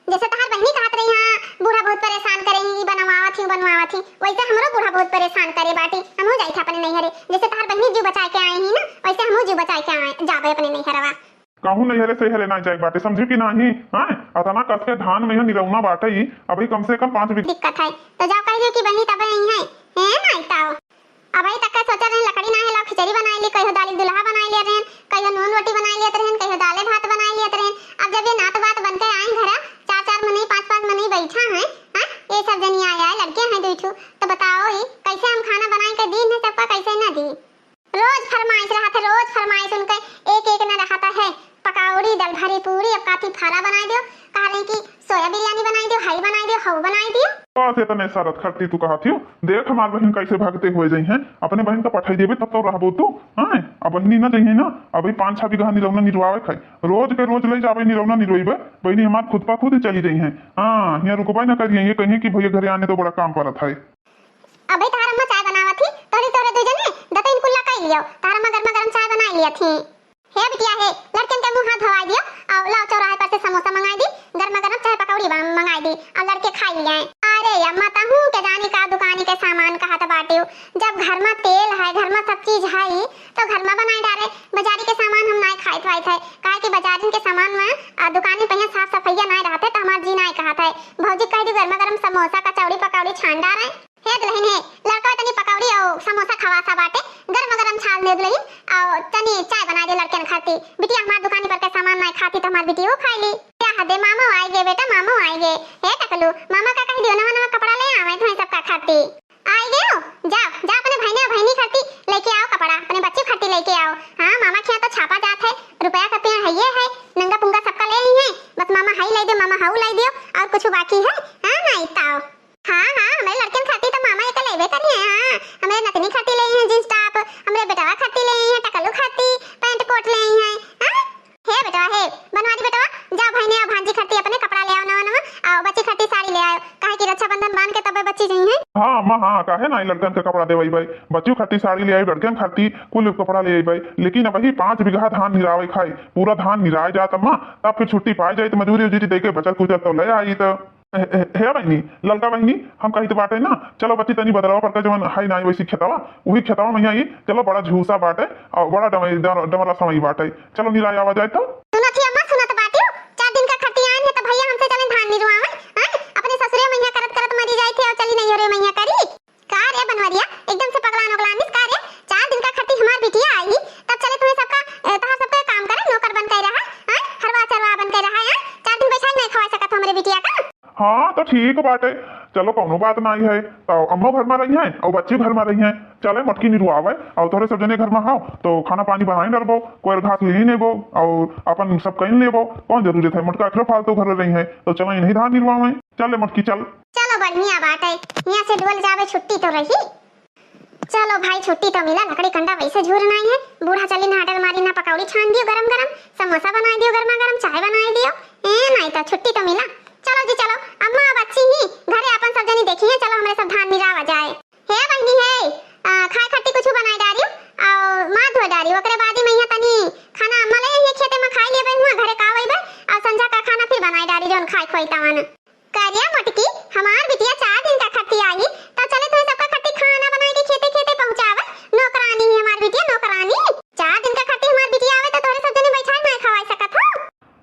जैसे तहार बहिनी कहत रही, हाँ, बूढ़ा बहुत परेशान करे, ई बनवावत ही, बनवावत ही, वैसे हमरो बूढ़ा बहुत परेशान करे बाटी, हमहू जाई थे अपने नैहरे। जैसे तहार बहिनी जीव बचाए के आए ही ना, वैसे हमहू जीव बचाए के आए, जाबे अपने नैहरवा। कहूँ नैहरे से हरे ना जाए बाटे, समझी कि नाही? हाँ, अतना कस के धान में निरौना बाटे ही, अभी कम से कम पाँच बीघा। दिक्कत है, तो जाओ कह दियो कि बहिनी तबे आई है, हैं ना, इताओ। अबही तक के सोचे रहे, लकड़ी ना है, लाओ खिचड़ी बनाए ली, कहियो दाली दुल्हा बनाए लिया रहन, कहियो नून रोटी बनाए लिया रहन, कहियो दाले भात बनाए लिया रहन। अब जब ये नात बात बन के आए घरा, चार चार मनई, पाँच पाँच मनई बैठा है, हाँ, ये सब जनी आए आए लड़के हैं दुई ठू, तो बताओ ही कैसे हम खाना बनाए के दी है सबका, कैसे ना दी? रोज फरमाइश रहत है, रोज फरमाइश उनके एक एक ना रहता है। पकौड़ी, दल भरी पूरी, अब काथी फारा बनाए दियो, कह रही कि सोया बिरयानी बनाए दियो, हई बनाए दियो, हऊ बनाए दियो। बस इतने शरत खरती तू कहत हियो। देख हमार बहिन कैसे भगते हुए जइहैं, अपने बहिन का पठाई देबे तब तो रहबो तू। हाँ, अब बहिनी ना जइहैं ना, अभी पाँच छह बीघा निरौना निरवावे खाई, रोज के रोज ले जाबे निरौना निरवैबे, बहिनी हमार खुद पा खुद चली जइहैं। हाँ, हियाँ रुकबे ना करिहैं, ये कहिहैं कि भैया घरे आने तो बड़ा काम परत है। अबे तहार अम्मा चाय बनावत ही, तोहरी तोहरे दुई जने दतईन कुल्ला कई लियो, तहार अम्मा गर्मा गर्म चाय बनाई लियत ही। हे बिटिया हे, लड़कन के मुँह हाथ धोवाई दियो, और लाओ चौराहे पर से समोसा मंगाई दी, गर्मा गर्म चाहे पकौड़ी बन-, मंगाई दी, और लड़के खाई लियाए। अरे अम्मा, तहूँ के जानी का दुकानी के सामान कहत बाटियो, जब घर में तेल है, घर में सब चीज है, तो घर में बनाई डारे, बाजारी के सामान हम नाई खाइत वाइत है, काहे कि बाजारिन के सामान में, आ, दुकानी पे यहाँ साफ सफैया नाई रहत है, तो हमार जी नाई कहत है। भौजी कह दी गर्मा गर्म समोसा, कचौड़ी, पकौड़ी छान डारे। हे दुल्हन हे, लड़का तनी पकौड़ी और समोसा खवासा बाटे, गरम गरम छान दे दुल्हन, और तनी चाय बना दे लड़कन खाती। बिटिया हमार दुकानी पर के सामान नाई खाती तो हमार बिटियो खाई ली। क्या हदे, मामो आइगे बेटा, मामो आइगे। हे टकलू, मामा का कह दियो नवा नवा कपड़ा ले आवे तुम्हें सबका खाती। आइगे हो, जाओ, जाओ अपने बहने और बहनी खाती लेके आओ कपड़ा, अपने बच्ची खाती लेके आओ। हाँ, मामा के यहाँ तो छापा जात है, रुपया का पेड़ है ये है, नंगा पुंगा सबका ले आई है, बस मामा हाई लाई दे, मामा हाउ लाई दियो, और कुछ बाकी है? हाँ, नाई ताओ। हाँ, हाँ, हमरे लड़कन खाती तो मामा एक लेबे करिए। हाँ, हमरे नतनी खाती ले हैं जींस टॉप, हमरे बेटवा खाती ले हैं टकलू खाती पैंट कोट ले हैं। हाँ, हे बेटवा, हे बनवारी बेटवा, जाओ भाई ने, आओ भांजी खाती अपने कपड़ा ले आओ नवा नवा, आओ बच्ची खाती साड़ी ले आओ, काहे कि रक्षाबंधन बांध के तबे बच्ची जइहैं। हाँ अम्मा, हाँ, काहे ना लड़कन के कपड़ा देवई भाई, बच्ची खाती साड़ी ले आई, लड़कन खाती कुल कपड़ा ले आई भाई, लेकिन अबही पाँच बीघा धान निरावे खाई, पूरा धान निराए जात अम्मा, तब फिर छुट्टी पाए जाई तो मजूरी उजूरी दे के बचत कुचत तो ले आई तो। हे, हे, हे बहिनी, ललका बहिनी, हम कहित बाटे ना, चलो बच्ची तनी बदलवा पर के जवन है नाई वैसी खेतवा, उही खेतवा में आई, चलो बड़ा झूसा बाटे और बड़ा डमई-, डम-, डमला समई बाटे, चलो निराय आवा जाए तो। सुनत ही अम्मा, सुनत बाटियो, चार दिन का खटी आइन है तो भैया हमसे चले धान निरवावे, हैं? अपने ससुरे में यहाँ करत करत मरी जाए थे और चली नहीं हो रे मैया करी। का रे बनवरिया, एकदम से पगलान उगलानिस का रे? चार दिन का खटी हमार बिटिया आई, तब चले तुम्हें सबका, अ, तहार सबका काम करे, नौकर बन के रहा, हैं? हरवा चरवा बन के रहा, हैं? चार दिन बैठा ही नहीं खवा सकत हमरे बिटिया का। हाँ, तो ठीक बाटे, चलो कौनो बात नाई है, तो अम्मो घर में रही हैं और बच्ची घर में रही हैं, चले मोटकी निरुआवे और तोहरे सब जने घर में हाव, तो खाना पानी बनाई डरबो, कोयर घास ले लेबो और अपन सब कहीं लेबो, कौन जरूरत है मोटका अखरो फालतू घर रही है, तो चलो इन्हीं धान निरुआवे, चले मोटकी चल। चलो बढ़िया बाटे, यहाँ से डोल जावे छुट्टी तो रही। चलो भाई, छुट्टी तो मिला, लकड़ी कंडा वैसे झूर नाई है। बूढ़ा चली ना हटर मारी, ना पकौड़ी छान दियो गरम गरम, समोसा बनाई दियो गरमा गरम, चाय बनाई दियो। ए, नाई तो छुट्टी तो मिला। चलो जी चलो, अम्मा अब अच्छी ही घरे अपन सब जनी देखी है, चलो हमरे सब धान निरावा जाए। हे बहिनी हे, अरे ओकरे बादी मइहाँ तनी खाना अम्मा ले अइहैं खेते मा खाइ लेबै, हुआँ घरे का अइबै, अउ संझा का खाना फिर बनाइ डारी जउन खाइ खोइ तवन। करिया मोटकी, हमार बिटिया चार दिन का खट्टी आही, तउ चले तुहैं सबका खट्टी खाना बनाइ के खेते खेते पहुँचावै। नौकरानी ही हमार बिटिया, नौकरानी। चार दिन का खट्टी हमार बिटिया आवै तउ तोहरे सब जने बइठाइ नाहीं खवाइ सकत हो।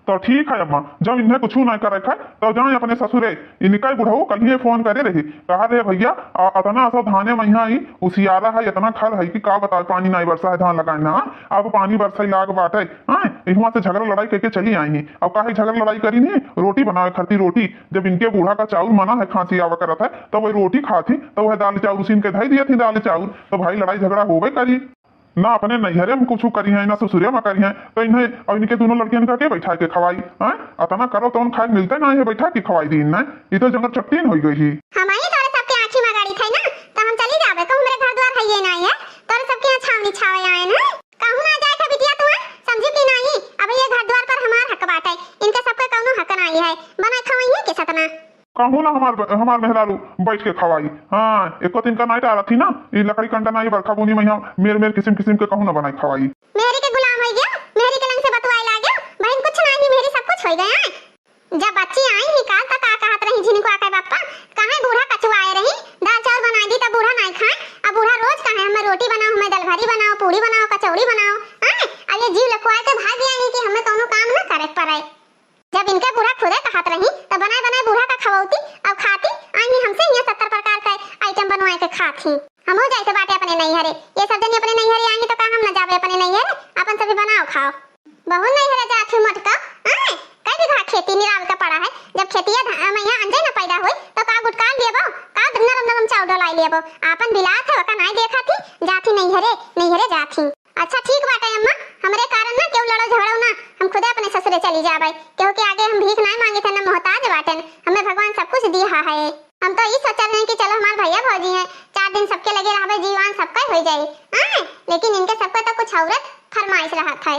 तउ ठीक है अम्मा, जब इन्हें कुछू नाहीं करइ है तउ जाएँ अपने ससुरे। इनका बुढ़ऊ कल्हिये फोन करे रही, कहा रे भइया, अ-, अतना असावधाने मइहाँ ई उसियारा है, अतना खल है कि का बतावै, पानी नाहीं बरसा है धान लगाइन। अब पानी बरसइ लाग बाटइ, हाँ, इहवाँ से झगरा लड़ाई कइके चली आइहीं। अब काहे झगरा लड़ाई करिन ही? रोटी बनावै खरती रोटी। जब इनके बूढ़ा का चाउर मना है, खाँसी आवा करत है, तब वही रोटी खात ही, तब वह दाल चाउर उसीन के धइ दियत ही, दाल चाउर। तउ भाई लड़ाई झगरा होबे करी। ना अपने नइहरे मा कुछू करिहैं, ना ससुरे मा करिहैं, तउ इन्हें अउ इनके दुनो लड़कियन का के बइठाइ के खवाई, हाँ? अतना करौ तउन खाए मिलतै नाहीं है, बइठाइ के खवाइ दीन ना, ई तउ जंगल चट्टीन होइ गइ ही। हमहीं तोरे सबके आँखी मा गड़ित है ना, तउ हम चली जाबै, कहूँ हमरे घर दुआर हइये नाहीं है, तोरे सबके यहाँ छावनी छावै आएन है। कहूँ ना जाए था बिटिया तू, हैं? समझी कि नाहीं? अब ये घर द्वार पर हमार हक बाटइ, इनके सबके कउनो हक नाहीं है, बनाए खवइहैं के सतना। कहूँ ना हमार, हमार मेहरारू बइठ के खवाई। हाँ, एको दिन का नाहीं टारत ही ना, ई लकड़ी कंडा नाहीं, बरखा बूनी मइहाँ मेर मेर किसिम किसिम के कहूँ ना बनाए खवाई। मेहरी के गुलाम होइ गया, मेहरी के लंग से बतुआए लाग गया, बहिन कुछ नाहीं, मेहरी सब कुछ होइ गया है। जब बच्ची आई ही काल, त का कहत रही झिनकुआ के बप्पा, कहे बूढ़ा कचुआए रही, दाल चाउर बनाइ दी त बूढ़ा नाहीं खाए। अब बूढ़ा रोज कहे, "हमें रोटी बनाओ, हमें दलभरी बनाओ, पूड़ी बनाओ, कचौड़ी बनाओ।" आए, अब ये जीव लकुआए के भाग गया है कि हमें कउनो काम न करे पड़े। जब इनके बूढ़ा खुदे कहत रही, त बनाए बनाए बूढ़ा का खवौती, अब खाती, आई ही हमसे हियाँ सत्तर प्रकार का आइटम बनवाए के खात ही। हमहू जाइत बाटे अपने नइहरे। ये सब जनी अपने नइहरे आएंगी तो का हम न जाबे अपने नइहरे? आपन सभी बनाओ खाओ। बहू नइहरे जात ही मोटका, आए, कई बीघा खेती निरावे का पड़ा है। जब खेतिया धा-, मइहाँ अंजय न पैदा होई तो का गुटकाल लेबो, का नरम नरम चाउर डोलाई लेबो। आपन बिलात है ओका नाई देखा थी, जात ही नइहरे, नइहरे जात ही। अच्छा ठीक बाटे अम्मा, हमरे कारण ना केहू लड़ो झगड़ो ना, हम खुदे अपने ससुरे चली जाबे। केहू के आगे हम भीख नाई मांगित है, ना मोहताज बाटेन, हमें भगवान सब कुछ दिया है। हम तो ई सोचल रहे कि चलो हमार भैया भौजी हैं, चार दिन सबके लगे रहबे, जीवान सबका होइ जाई। हाँ, लेकिन इनके सबका तो कुछ औरत फरमाइश रहत है।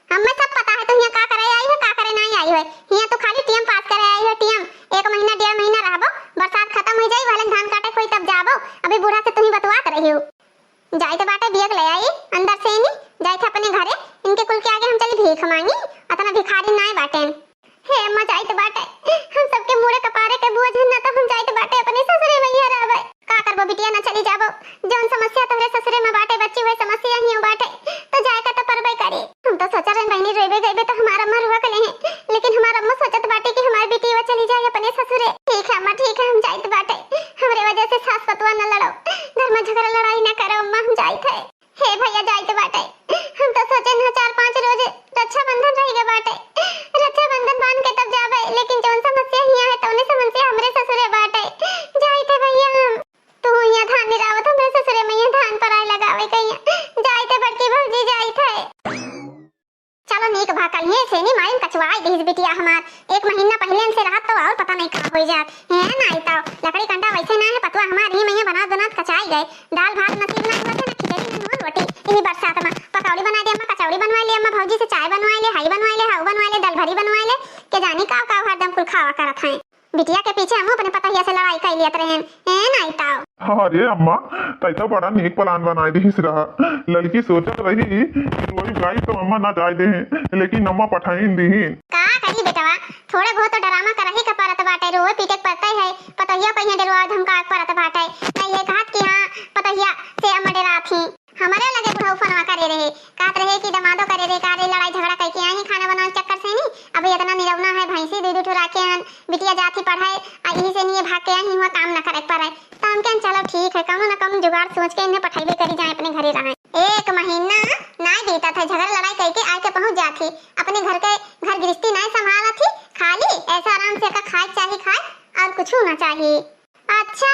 हमें सब पता है तू हियाँ का करे आई है, का करे नाई आई है। हियाँ तू खाली टीएम पास करे आई है, टीएम। एक महीना डेढ़ महीना रहबो, बरसात खतम होइ जाई, भले धान काटे कोई तब जाबो। अभी बूढ़ा से तू ही बतुआत रही हो। जाइत बाटे बियक ले आई अंदर से नी, जाइत है अपने घरे, इनके कुल के आगे हम चली भीख मांगी, अतना भिखारी नाय बाटेन। हे अम्मा जाइत बाटे, हम सबके मुड़े कपारे के बोझ है ना, तो हम जाइत बाटे अपने ससुरे मइहाँ रहबे। का करबो बिटिया, ना चली जाबो, जौन समस्या तोहरे ससुरे में बाटे बच्ची, वही समस्या हियों बाटे, तो जाए का तो परबे करी। हम तो सोचा रहे बहिनी रोइबे गइबे तो हमार अम्मा रुआ के लेहे, लेकिन हमार अम्मा सोचत बाटे कि हमार बिटिया चली जाए अपने ससुरे। ठीक है अम्मा, ठीक है, हम जाइत बाटे, हमरे वजह से सास पतवा न लड़ो, घर में झगड़ा लड़ाई न करो अम्मा, हम जाइत है। हे भैया जाइत बाटे, हम तो सोचे न चार पाँच रोज रक्षाबंधन रह गए बाटे, रक्षाबंधन बांध के तब जाबे, लेकिन जौन समस्या हियाँ है तौने समस्या हमरे ससुरे बाटे। जाइत है भैया हम, तू हियाँ धान निरावत हमरे ससुरे मइहाँ धान पराए लगावे कहिया, जाइत है बड़की भौजी जाइत है। चलो नीक भा कलिए से नी माइन कचवाई दिहिस बिटिया हमार। एक महीना पहिले से रहत तो और पता नहीं का होइ जात। हे नाई तो लकड़ी कंडा वैसे ना है, पतवा हमार ही मइहाँ बनात बनात कचाई गए। दाल भात नसीब ना हुआ थे, ना खिचड़ी, ना नून रोटी। यही बरसात में पकौड़ी बनाइ दे अम्मा, कचौड़ी बनवाइ ले अम्मा, भौजी से चाय बनवाइ ले, हई बनवाइ ले, हऊ बनवाइ ले, दलभरी बनवाइ ले, के जानी का का हरदम कुल खावा करत हैं। बिटिया के पीछे हमहू अपने पतोहिया से लड़ाई कइ लियत रहेन। ए नाई ताऊ। अरे अम्मा, तै तो बड़ा नीक plan बनाइ दिहिस रहा। लड़की सोचत रही कि रोई गाई तो अम्मा ना जाए देहें, लेकिन अम्मा पठाइन दिहिन। का करी बेटवा, थोड़े बहुत तो drama करही के परत बाटे, रोए पीटे के परते है, पतोहिया कहिया डरवा धमकावे के परत बाटे। तै ये कहत कि हाँ, पतोहिया से अम्मा डरात ही। हमरे लगे बुढ़ऊ फोनवा करे रहे, कहत रहे कि दमादो करे रहे, का रे लड़ाई झगड़ा कइके आई खाना बनावे के चक्कर से नी, अभी इतना निरौना है, भैंसी दू दू ठो राखे हन, बिटिया जात ही पढ़ाए, आ यही से नी भाग के आई, हुआँ काम ना करे के पड़े। त हम कहेन चलो ठीक है, कौनो ना कौनो जुगाड़ सोच के इन्हें पठइबे करी जाए, अपने घरे रहे। एक महीना नाय बीतत है, झगड़ा लड़ाई कइके आके पहुँच जात ही, अपने घर के, घर गृहस्थी नाय संभालत ही, खाली ऐसा आराम से का खाए चाही खाए, और कुछ ना चाही। अच्छा,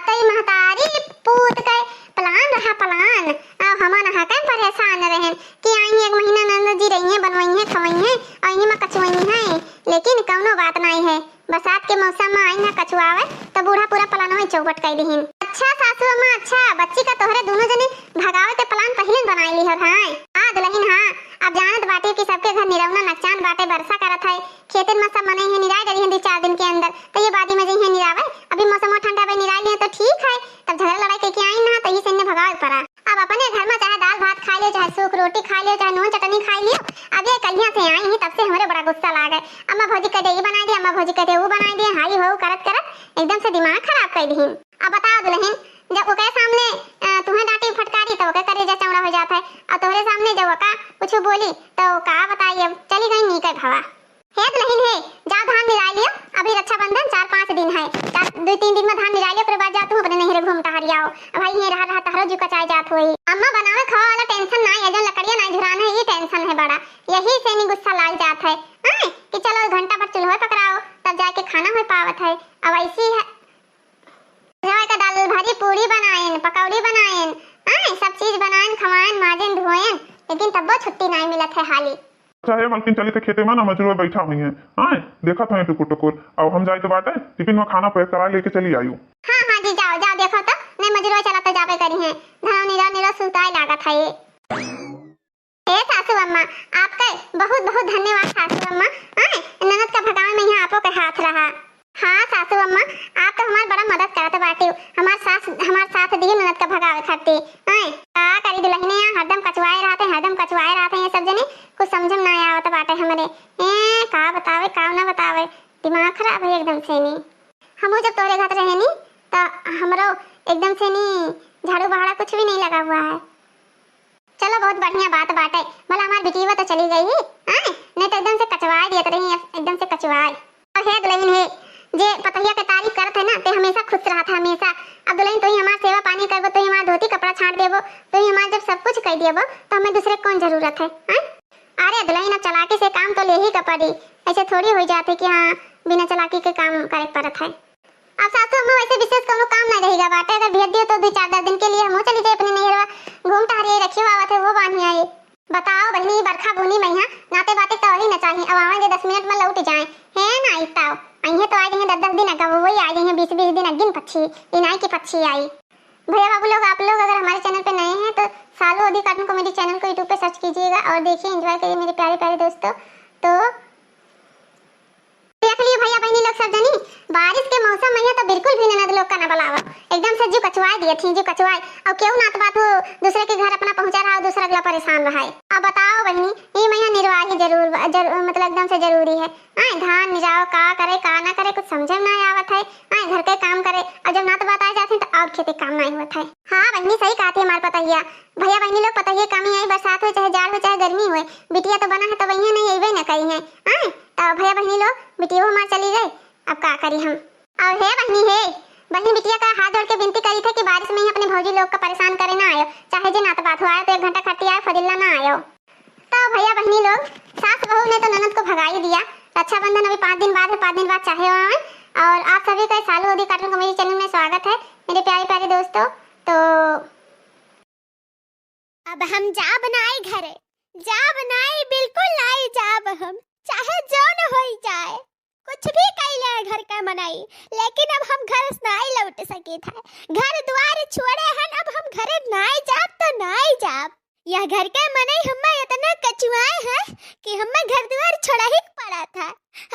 तई महतारी पूत के plan रहा plan। अब हमन हा के परेशान रहेन कि आई एक महीना ननद जी रही हैं, बनवाई हैं, खवाई हैं, और इन्हीं में कचवाई हैं। लेकिन कौनो बात नहीं है, बरसात के मौसम में आई ना कचवावे, तो बूढ़ा पूरा प्लानवे चौपट कर दिहिन। अच्छा सासू अम्मा, अच्छा, बच्ची का तोहरे दोनों जने भगावे के plan पहले बनाई ली है भाई। हाँ दुल्हन, हाँ, अब जानत बाटे कि सबके घर निरौना नकचान बाटे, बरसा करत है, खेतन में सब मनई है, निराय डरी है दो चार दिन के अंदर, तो ये बादी में जइहे निरावे। अभी मौसम ठंडा बा, निराय लिहे तो ठीक है, तब झगड़ा लड़ाई कइके आई ना, तो ये से इन्हें भगावे के पड़ा। अब अपने घर में चाहे दाल भात खाए ले, चाहे सूख रोटी, रोटी खाइ लियो, चाहे नून चटनी खाइ लियो। अब ये कलिया से आई ही, तब से हमरे बड़ा गुस्सा लागे। अम्मा भौजी कह दे ई बनाइ दे, अम्मा भौजी कह दे ऊ बनाइ दे, हाई हो करत करत एकदम से दिमाग खराब कइ दिहिन। अब बताओ दुलहिन, जब ओकरे सामने, अ, तुहें डांटी फटकारी तो ओके करेजा चौड़ा होइ जात है, अउर तोहरे सामने जब ओका कुछ बोली तो का बताई, अब चली गई नीके भवा। हे दुलहिन हे, जाओ धान निराइ लियो, अभी रक्षाबंधन चार पाँच दिन है, चार, दुइ तीन दिन में धान निराइ लियो, ओकरे बाद जाओ तुम अपने नैहरे घूम टहरि आओ। अब भाई ये रहा रहा तहरो जू कचाइ जात होई। अम्मा बनावे खावा वाला tension नाई है, जौन लकड़िया नाई झुरान है, ई tension है बड़ा, यही से नी गुस्सा लाग जात है। आए कि चलो एक घंटा भर चूल्हो पकड़ाओ, तब जाके खाना होइ पावत है। अब ऐसी है रवा का दाल भरी पूड़ी बनाएन, पकौड़ी बनाएन, आए, सब चीज बनाएन, खवाएन, माजेन, धोएन, लेकिन तब्बो छुट्टी नाई मिलत है हाली। अच्छा हे मलकिन, चली थे खेते में ना, मजूर बैठा हुई है, आए, देखत हुई टुकुर टुकुर। अब हम जाए तो बाटे, टिफिन में खाना pack करा लेके चली आयु। हाँ, हाँ जी, जाओ, जाओ, देखो तो, नहीं मजूर चला तो जाबे करी है, धनौ निरा निरा सुताए लागत है ये। ए सासू अम्मा, आपका बहुत बहुत धन्यवाद सासू अम्मा। आए, ननद का भगावे में यहाँ आपो के हाथ रहा। हाँ सासू अम्मा, आप तो हमार बड़ा मदद करत बाटिउ। हमार सास, हमार साथ दिए ननद का भगावे खातिर। आए, का करी दुलहिनिया, हरदम कचुआए रहत है, हरदम कचुआए रहत है ये सब जने, कुछ समझ में ना आवत बाटे हमरे। ए, का बतावे, का ना बतावे, दिमाग खराब है एकदम से नी। हमहू जब तोहरे घर रहे नी, तो हमरो एकदम से नी झाड़ू बहाड़ा कुछ भी नहीं लगा हुआ है। चलो, बहुत बढ़िया बात बाटे, भला हमार बिटिया तो चली गई ही, आए, नहीं तो एकदम से कचवाए दियत रही, एकदम से कचवाए। और हे दुलहिन हे, जे पतोहिया के तारीफ करत है ना, ते हमेशा खुश रहत है, हमेशा। अब दुलहिन, तू ही हमार सेवा पानी करबो, तू ही हमार धोती कपड़ा छांट देबो, तू ही हमार जब सब कुछ कइ देबो, तो हमें दूसरे कौन जरूरत है, हैं? अरे दुलहिन, अब चालाकी से काम तो लेही का पड़ी, ऐसे थोड़ी होइ जात है कि हाँ, बिना चालाकी के काम करे पड़त है। अब सासू अम्मा वैसे विशेष कौनो काम ना रहिगा बाटे, अगर भेज दियो तो दो चार दस दिन के लिए हमहू चली जाए अपने नैहरवा, घूम टहरिए, रखियो आवत है, वो बांधी आए। बताओ बहिनी, बरखा बूनी में यहाँ नाते बाते तो वही न चाहिए, अब आवे जे दस मिनट में लौट जाए, है ना इताओ, अइहे तो आ जाइए दस दस दिन अग्गा, वही आ जाइए बीस बीस दिन अग्गिन पक्षी, इनाई के पक्षी आई। भैया बाबू लोग, आप लोग अगर हमारे channel पे नए हैं तो सालू अवधी cartoon comedy channel को YouTube पे search कीजिएगा और देखिए, enjoy करिए मेरे प्यारे प्यारे दोस्तों। तो देख लियो भैया बहिनी लोग सब जनी, बारिश के मौसम में तो बिल्कुल भी ननद लोग का ना बुलावा, एकदम से जू कचवाए दिए थी, जू कचवाए। और केहू नात बात हो, दूसरे के घर अपना पहुंचा रहा हो, दूसरा अगला परेशान रहा है। अब बताओ बहिनी, ये मैया निर्वाही जरूर, जरूर, मतलब एकदम से जरूरी है। आए, धान निराव का करे, का ना करे, कुछ समझे में ना आवत है। आए, घर के काम करे, और जब नात बात आ जाते हैं तो और खेते काम नहीं होत है। हाँ बहिनी, सही कहत है हमार पतोहिया। भैया बहिनी लोग, पतोहिए कमी आई, बरसात हो चाहे जाड़ हो चाहे गर्मी हो, बिटिया तो बना है तो वही नहीं अइबे न करी है। आए, तो भैया बहिनी लोग, बिटिया हमार चली गई, अब का करी हम। और हे बहिनी हे, बहिनी बिटिया का हाथ जोड़ के विनती करी थे कि बारिश में ही अपने भौजी लोग का परेशान करे ना आयो, चाहे जे नात बात हो आयो तो एक घंटा खट्टी आयो, फजिल्ला ना आयो। तो भैया बहिनी लोग, सास बहू ने तो ननद को भगा ही दिया। रक्षाबंधन अभी पाँच दिन बाद है, पाँच दिन बाद चाहे आवे। और आप सभी का सालू अवधी cartoon comedy channel में स्वागत है मेरे प्यारे प्यारे दोस्तों। तो अब हम जाब नाई घरे, जाब नाई, बिल्कुल नाई जाब हम, चाहे जौन होई जाए, कुछ भी कइले हैं घर का मनई, लेकिन अब हम घर से नाई लौट सकित है। घर द्वार छोड़े हन, अब हम घरे नाई जाब तो नाई जाब। यह घर के मनई हम्मे इतना कचुआए हैं कि हम्मे घर द्वार छोड़ा ही पड़ा था।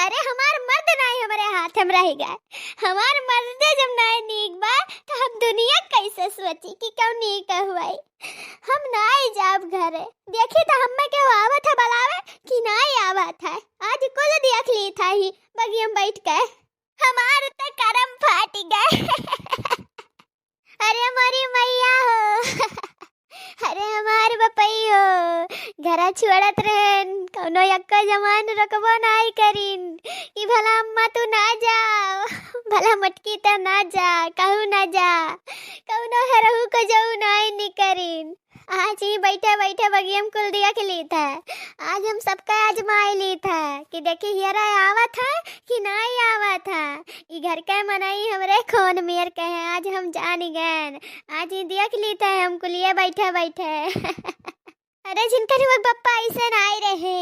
अरे हमार मर्द नाई हमरे हाथ में रह गए, हमार मर्दे जब नाई नीक बा तो हम दुनिया कैसे सोची कि क्यों नीक हुआई। हम नाई जाब घरे। देखी तो हम्मे के आवत है बुलावे कि नाई आवत है। आज कुल देख ली था ही बगिया में बैठ के। हमार तो करम फाट गए। अरे मोरी मैया हो। अरे हमार बपई हो, घरा छोड़त रहन, कौनो यक्का जमान रखबो नाई करिन। ई भला अम्मा तू ना जाओ, भला मटकी त ना जा, कहूँ ना जा, कौनो हरहू को जाऊ नाई निकरिन। आज ही बैठे बैठे बगियम कुल देख लीत है। आज हम सबका आजमाई लीत है कि देखी हियरा आवत है कि नाई आवत है। ई घर के मनई हमरे खून मेर के है, आज हम जान गएन। आज ही देख लीत है हम कुलिए बैठे बैठे। अरे जिनकर वो बप्पा ऐसे नाई रहे,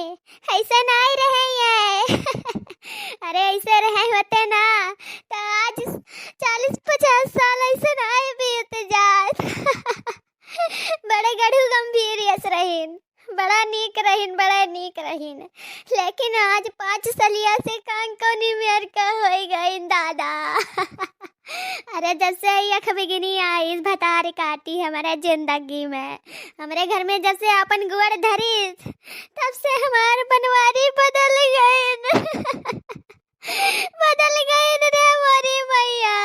ऐसे नाई रहे ये। अरे ऐसे रहे होते ना तो आज चालीस पचास साल ऐसे नाई बीत जात। बड़े गढ़ू गंभीर यस रहीन, बड़ा नीक रहीन, बड़ा नीक रहीन। लेकिन आज पाँच सलिया से कान कोनी मेर का होई गईन दादा। अरे, जब से ई अखबिगिनी आइस, भतार काटी हमरे जिंदगी में, हमरे घर में जब से आपन गोड़ धरिस, तब से हमार बनवारी बदल गइन। बदल गइन रे मोरी मैया।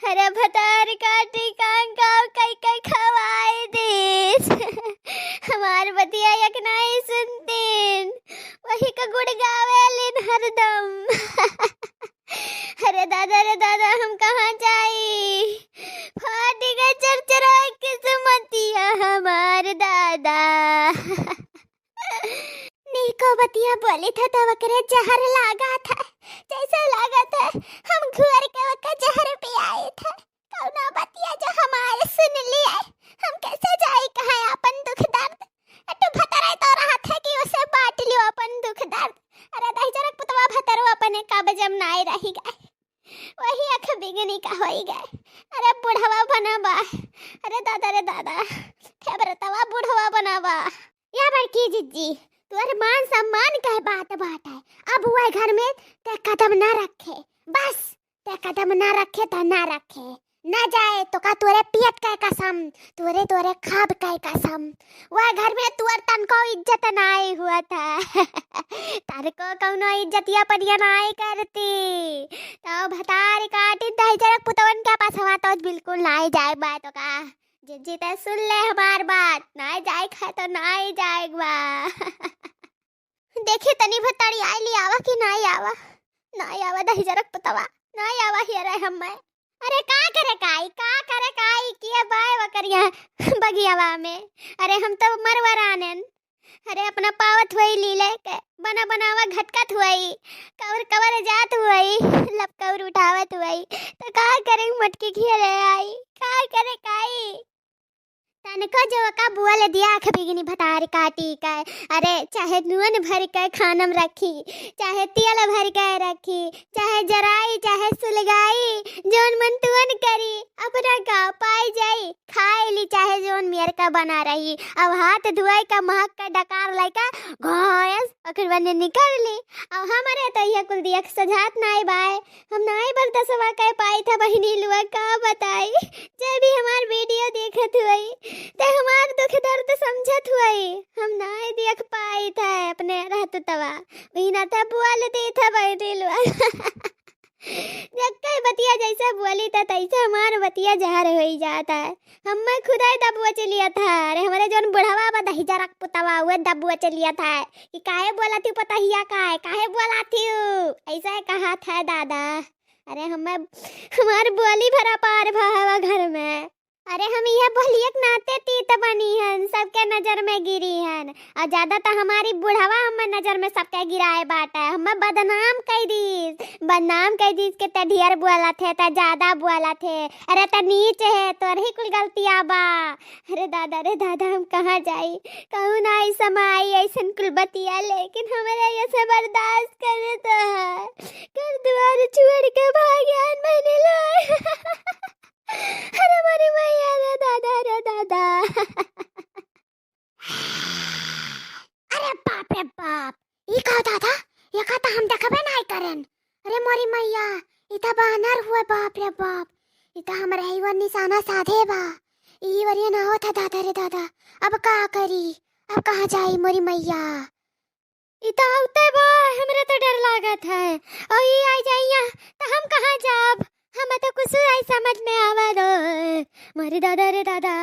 अरे, भतार काटी कांगाव कई कई खवाई दिस। हमार बतिया एक नाई सुनतीन, वही का गुड़ गावेलिन हरदम। अरे दादा रे दादा, हम कहाँ जाई? फाट गए चरचरा किस्मतिया हमार दादा। नीको बतिया बोली था तो ओकरे जहर लागा था, जैसे लागा था हम घुअर के ओकर जहर पियाए था। कौनो बतिया जो हमारे सुन लिए, हम कैसे जाई कहाँ अपन दुख दर्द? अटू भतरे तो रहा था कि उसे बांट लियो अपन दुख दर्द। अरे दहिजरक पुतवा भतरो अपने काबजम नाय रही गए, वही अखबिगिनी का होई गए। अरे बुढ़वा बना बा, अरे दादा रे दादा, फेबरतवा बुढ़वा बना बा। या बड़की जिज्जी, तोर मान सम्मान के बात बाटे, अब वह घर में ते कदम ना रखे, बस ते कदम ना रखे त ना रखे, ना जाए तो का तोरे पियत के कसम, तोरे तोरे खाब के कसम, वह घर में तोर तनको इज्जत नाई हुआ था। तनको कौनो इज्जतिया पनिया नाई करती, तो भतार काटी दहिजरक पुतवन के पास हवा तो बिल्कुल नाई जाए बा तो का। जिज्जी ते सुन ले हमार बात, नाई जाए खा तो नाई जाए बा। देखी तनी भतारी आई ली आवा कि नाई आवा, नाई आवा दहिजरक पुतवा, नाई आवा हियरे हम्मे। अरे का करे काई, का करे काई, किए बाय वकरिया बगियावा में। अरे हम तो मरवरानन। अरे अपना पावत हुई लीले के, बना बनावा घटकत हुई, कवर कवर जात हुई, लपकौर उठावत हुई, तो का करे मटकी घेरे आई, का करे काई। तनको जो का बोल दिया अखबिगिनी भतार काटी का। अरे चाहे नून भर के खानम रखी, चाहे तेल भर के रखी, चाहे जराई, चाहे सुलगाई, जौन मन तुअन करी, अपना गाँव पाई जाई, खाए ली चाहे जौन मेर का बना रही। अब हाथ धुआई का महक का डकार लइका घोयस ओकर बने निकल ली। अब हमारे तो यह कुल दिया सजात नाई बाय, हम नाई बर्दाश्त कर पाई था बहिनी लुआ, का बताई। जे भी हमार वीडियो देखत हुई, ते हमार दुख दर्द समझत हुई, हम नाई देख पाई था अपने रहत तवा, बिना था बोल दे था बहिनी लुआ। जक्के बतिया जैसे बोली था तैसे हमार बतिया जहर होई जाता है। हम्मे खुदाई दबुआ चलिया था, अरे हमरे जौन बुढ़वा बा दहिजरक पुतवा हुए दबुआ चलिया था कि काहे बोला थी पतहिया का है, काहे बोला थी उ? ऐसा है कहा था दादा। अरे हम्मे, हमार बोली भरा पार भा हवा घर में। अरे हम यह बोलिए के नाते तीत बनी हन, सबके नजर में गिरी हन। और ज्यादा तो हमारी बुढ़वा हम्मे नजर में सबके गिराए बाटे, हम्मे बदनाम कई दीस, बदनाम कई दीस के ते ढेर बोला थे, ते ज्यादा बोला थे। अरे ते नीच है, तोर ही कुल गलतिया बा। अरे दादा रे दादा, हम कहाँ जाई, कहूँ ना आई समाई ऐसन कुल बतिया, लेकिन हमारे ये से बर्दाश्त करे तो है। घर द्वार छोड़ के भाग्यान मैंने लो। अरे मोरी मैया रे दादा रे दादा। अरे बाप रे बाप, ई का दादा, ये का त हम देखबे नाई करेन। अरे मोरी मैया, ई त बानर हुए, बाप रे बाप, ई त हमरे ही वर निशाना साधे बा। ई वरिया ना होत है दादा रे दादा, अब का करी, अब कहाँ जाई मोरी मैया। ई त आवते बा, हमरे त डर लागत है। और ई आई जाइया त हम कहाँ जाब? हमें तो कुछ आई समझ में आवा दो। मोरे दादा रे दादा,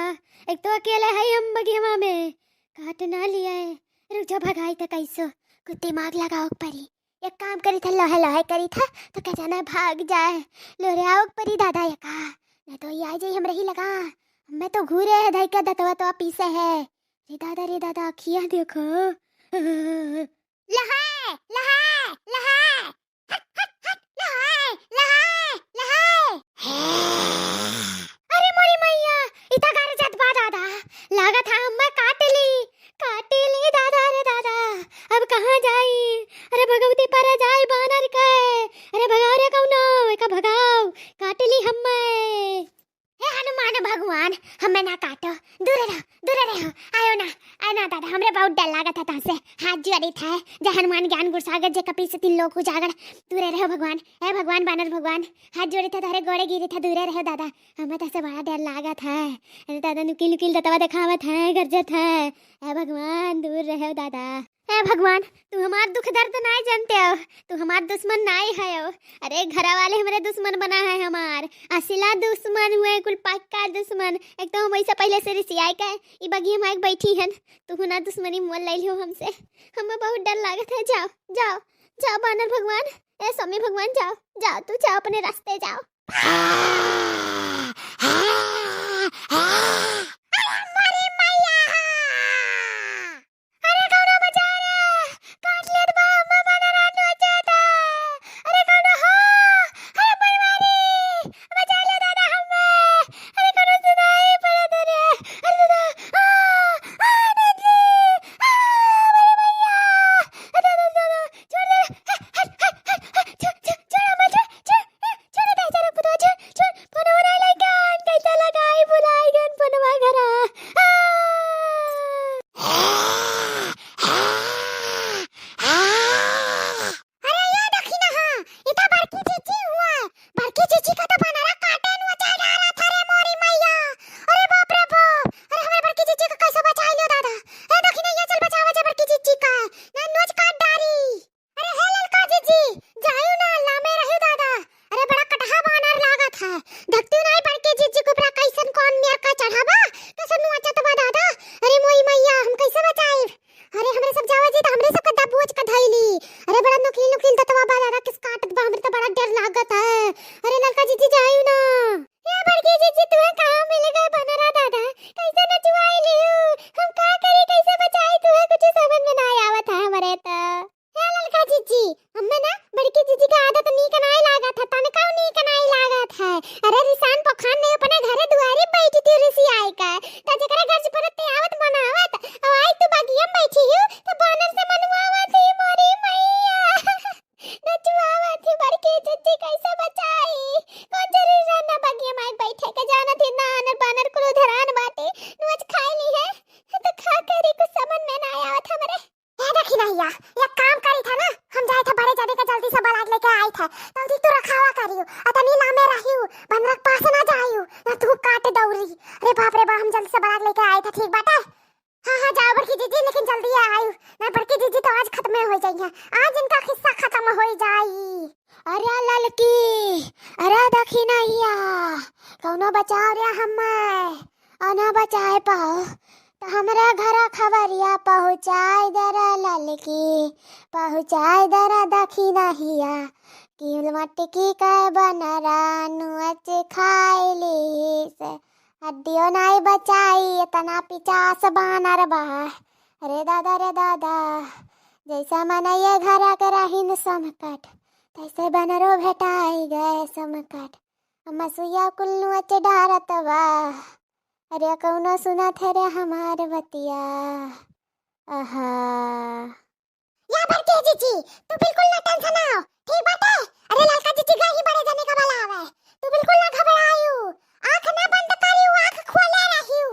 एक तो अकेले है हम बगियावा में, काट ना लिया है। रुक जा, भगाई त कैसो, कुछ दिमाग लगाओ परी। एक काम करी था, लहे लहे करी था, तो क्या जाना भाग जाए। लोरे आओ परी दादा ये का, ना तो ये आ जाई हमरे ही लगा। मैं तो घूरे है, धई के दतवा तो पीसे है। रे दादा, रे दादा, अखिया देखो। लहाए, लहाए, लहाए। हट, हट, हट, लहाए, लहाए, लहाए। अरे मोरी मैया, इता गरजत बा दादा। लागत है हम्मे काट ली, काट ली दादा रे दादा। अब कहाँ जाई? अरे भगवती पर जाई बानर के। अरे भगाओ रे कौनो, एका भगाओ, काट ली हम्मे। हे हनुमान भगवान, हमें ना काटो, दूरे रहो, दूरे रहो, आयो ना, आयो ना दादा, हमरे बहुत डर लागत है तोहसे। हाथ जोड़ित है, जय हनुमान ज्ञान गुण सागर, जय कपीस तिहुँ लोक उजागर। दूरे रहो भगवान, ए भगवान, बानर भगवान, हाथ जोड़ित है, तोहरे गोड़े गिरित है, दूरे रहो दादा, हमें तोहसे बड़ा डर लागत है। अरे दादा, नुकील नुकील दतवा देखावत है, गरजत है। ए भगवान, दूर रहो दादा। ए भगवान, तू हमार दुख दर्द नाई जानते हो, तू हमार दुश्मन नाई है हो। अरे घरा वाले हमरे दुश्मन बना है हमार, असला दुश्मन हुए, कुल पक्का दुश्मन। एक तो हम वैसे पहले से रिसियाई का, ई बगिया में आके बैठी हन, तू ना दुश्मनी मोल ले लियो हमसे। हमें बहुत डर लागत है। जाओ, जाओ, जाओ बानर भगवान, ए स्वामी भगवान, जाओ, जाओ, तू जाओ, अपने रास्ते जाओ। अरे मोरी मैया! अरे कौनो बचा रे, काट लेत बा हम्मे बनरा नोचत। अरे कौनो हो, अरे बनवारी, बचा ले दादा हम्मे। अरे कौनो सुनाई पड़त रे। अरे दादा, आ, आ, नंदी, आ, मेरी मैया। अरे दादा, दादा, छोड़ दे, हट, हट, हट, हट, हट, छोड़, छोड़, छोड़, हम्मे छोड़, छोड़। छोड़ दे, छोड़, पुतवा, छोड़, छोड़, फोनवा ना लइकन, कैसे लगाई, भुलाई गन फोनवा घरा। आ! अरे ये देखी ना, हाँ, ई तो बड़की जीजी हुआ। बड़की जीजी का तो बनरा काटे नु चल रहा था रे मोरी मैया। अरे बाप रे बाप, अरे हमरे बड़की जीजी का कैसे बचाई लियो दादा। ए देखी ना, ये चल बचावा जा बड़की जीजी का, ना नोच काट डारी। अरे हे ललका जीजी, जायू ना, लामे रहू दादा। अरे बड़ा कटहा बानर लागत है। देखती नाई बड़के जीजी के ऊपरा कैसन कौन मेर का चढ़ावा, कैसन नोचत बा दादा। अरे मोरी मैया, हम कैसे बचाई? अरे हमरे सब जावा जी तो हमरे सब का दबोच का धैली। अरे बड़ा नुकील नुकील दतवा बा दादा, किस काटत बा, हमरे तो बड़ा डर लागत है। अरे ललका जीजी जायू ना। ए बड़के जीजी, तुहे कहाँ मिल गए बनरा दादा? कैसे नचवाई लियो? हम का करी, कैसे बचाई? तुहे कुछ समझ में ना आवत है हमरे तो। हे ललका जीजी, हम्मे ना बड़की जीजी का आदत नीक नाई लागत है, तनिकाऊ नीक नाई लागत है। अरे रिसान पोखान नहीं अपने घरे दुआरी बैठी थी रिसियाई का, त जेकरा घर से परत ते आवत मनावत, अब आई तू बगिया में बैठी हूँ, त बानर से मनवावत ही मोरी मैया। नचवावत ही बड़की जीजी कैसे बचाई? कौन जरूरी रहा ना बगिया में बैठे के, जानत ही ना आनर बानर कुल उधरान बाटे, नोच खाई ली है, त का करी कुछ समझ में ना आवत हमरे। ए देखी ना हिया, एक काम करी था ना, हम जाए था बड़े जने के जल्दी से बलाग लेके आई था, तो उदी तू रखावा करियो, अतनी लामे रहियो, बनरक पास ना जाइयो, ना तू काट दौरी। अरे बाप रे बाप, हम जल्दी से बलाग लेके आई था, ठीक बाटे? हाँ हाँ जाओ बड़की जीजी, लेकिन जल्दी आइयो, ना बड़की जीजी तो आज खत्म हो जाइए, आज इनका खिस्सा खत्म हो जाई। अरे ललकी, अरे देखी ना हिया, कौनो बचाओ रे हमें, अना बचाए पाओ। त हमरे घरा खबरिया पहुँचाए दरा ललकी, पहुँचाए दरा दखिनहिया, कि मटकी के बनरा नुअच खाए लीस। हड्डियो नाई बचाई, इतना पिचास बानर बा। रे दादा, रे दादा, जैसा मनैया घरा के रहिन समकट, तैसे बनरो भेटाई गए समकट। मसुइया कुल नुअच डारत बा। अरे कौनो सुनत है रे हमार बतिया। आहा। या बड़की जीजी, तू बिल्कुल ना tension हो, ठीक बाटे? अरे ललका जीजी गई ही बड़े जने का बलावे, तू बिल्कुल ना घबरायू, आँख ना बंद करियू, आँख खोले रहियू,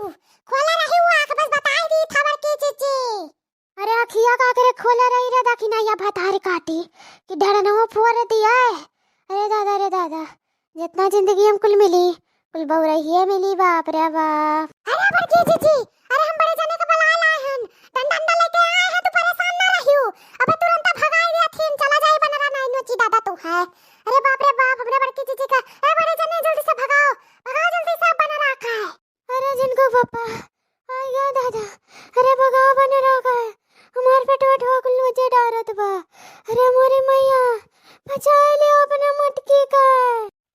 खोले रहियू आँख, बस बताई दी था बड़की जीजी। अरे अखिया का करे खोले रही रे, देखी ना या भतार काटी कि ढड़नवा फोड़ दिया है। अरे दादा रे दादा, जितना जिंदगी हम कुल मिली, कुल बउरहिए मिली, बाप रे बाप। अरे बड़की जीजी, अरे हम बड़े जने के बुलाए लाए हन, डंडा डंडा लेके आए हैं, तू परेशान ना रहियो। अबे तुरंत भगाई दे थीन, चला जाए बनरा नाई नोची दादा तू है। अरे बाप रे बाप, हमरे बड़की जीजी का, अरे बड़े जने जल्दी से भगाओ, भगाओ जल्दी से बनरा का है। अरे जिनको पापा, आ गया दादा, अरे भगाओ बनरा का है, हमार पेटवा ठोक लो जे डारत बा। अरे मोरी मैया, बचाए ले अपने मटकी का।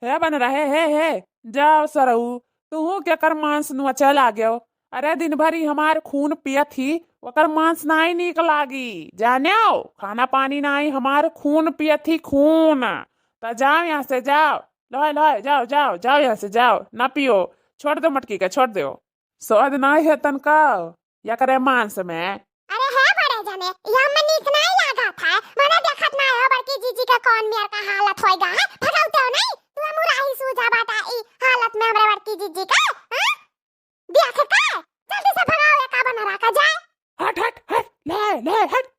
हे बनरा, हे, हे, हे, जाओ सरऊ, तुहू केकर मांस नुआ चल आ गयो। अरे दिन भरी हमार खून पियत ही, ओकर मांस नाई नीक लागी, जान्यो, खाना पानी नाई, हमार खून पियत ही, खून। त जाओ यहाँ से, जाओ, लोए, लोए, जाओ, जाओ, जाओ यहाँ से, जाओ, ना पियो, छोड़ दो मटकी का, छोड़ दो। स्वाद नाई है तनका, या करे मांस में। अरे हे बड़े जने, या में नीक नाई लागत है, मने देखत नाई हो बड़की जीजी के कौन मेर का हालत होइगा है, भगौते हो नहीं, तू मुराही सूझा बाटा ई हालत में हमरे बड़की जीजी का, हाँ? बिया के का? जल्दी से भगाओ, ये का बना रखा जाए। हट, हट, हट, ले, ले, हट।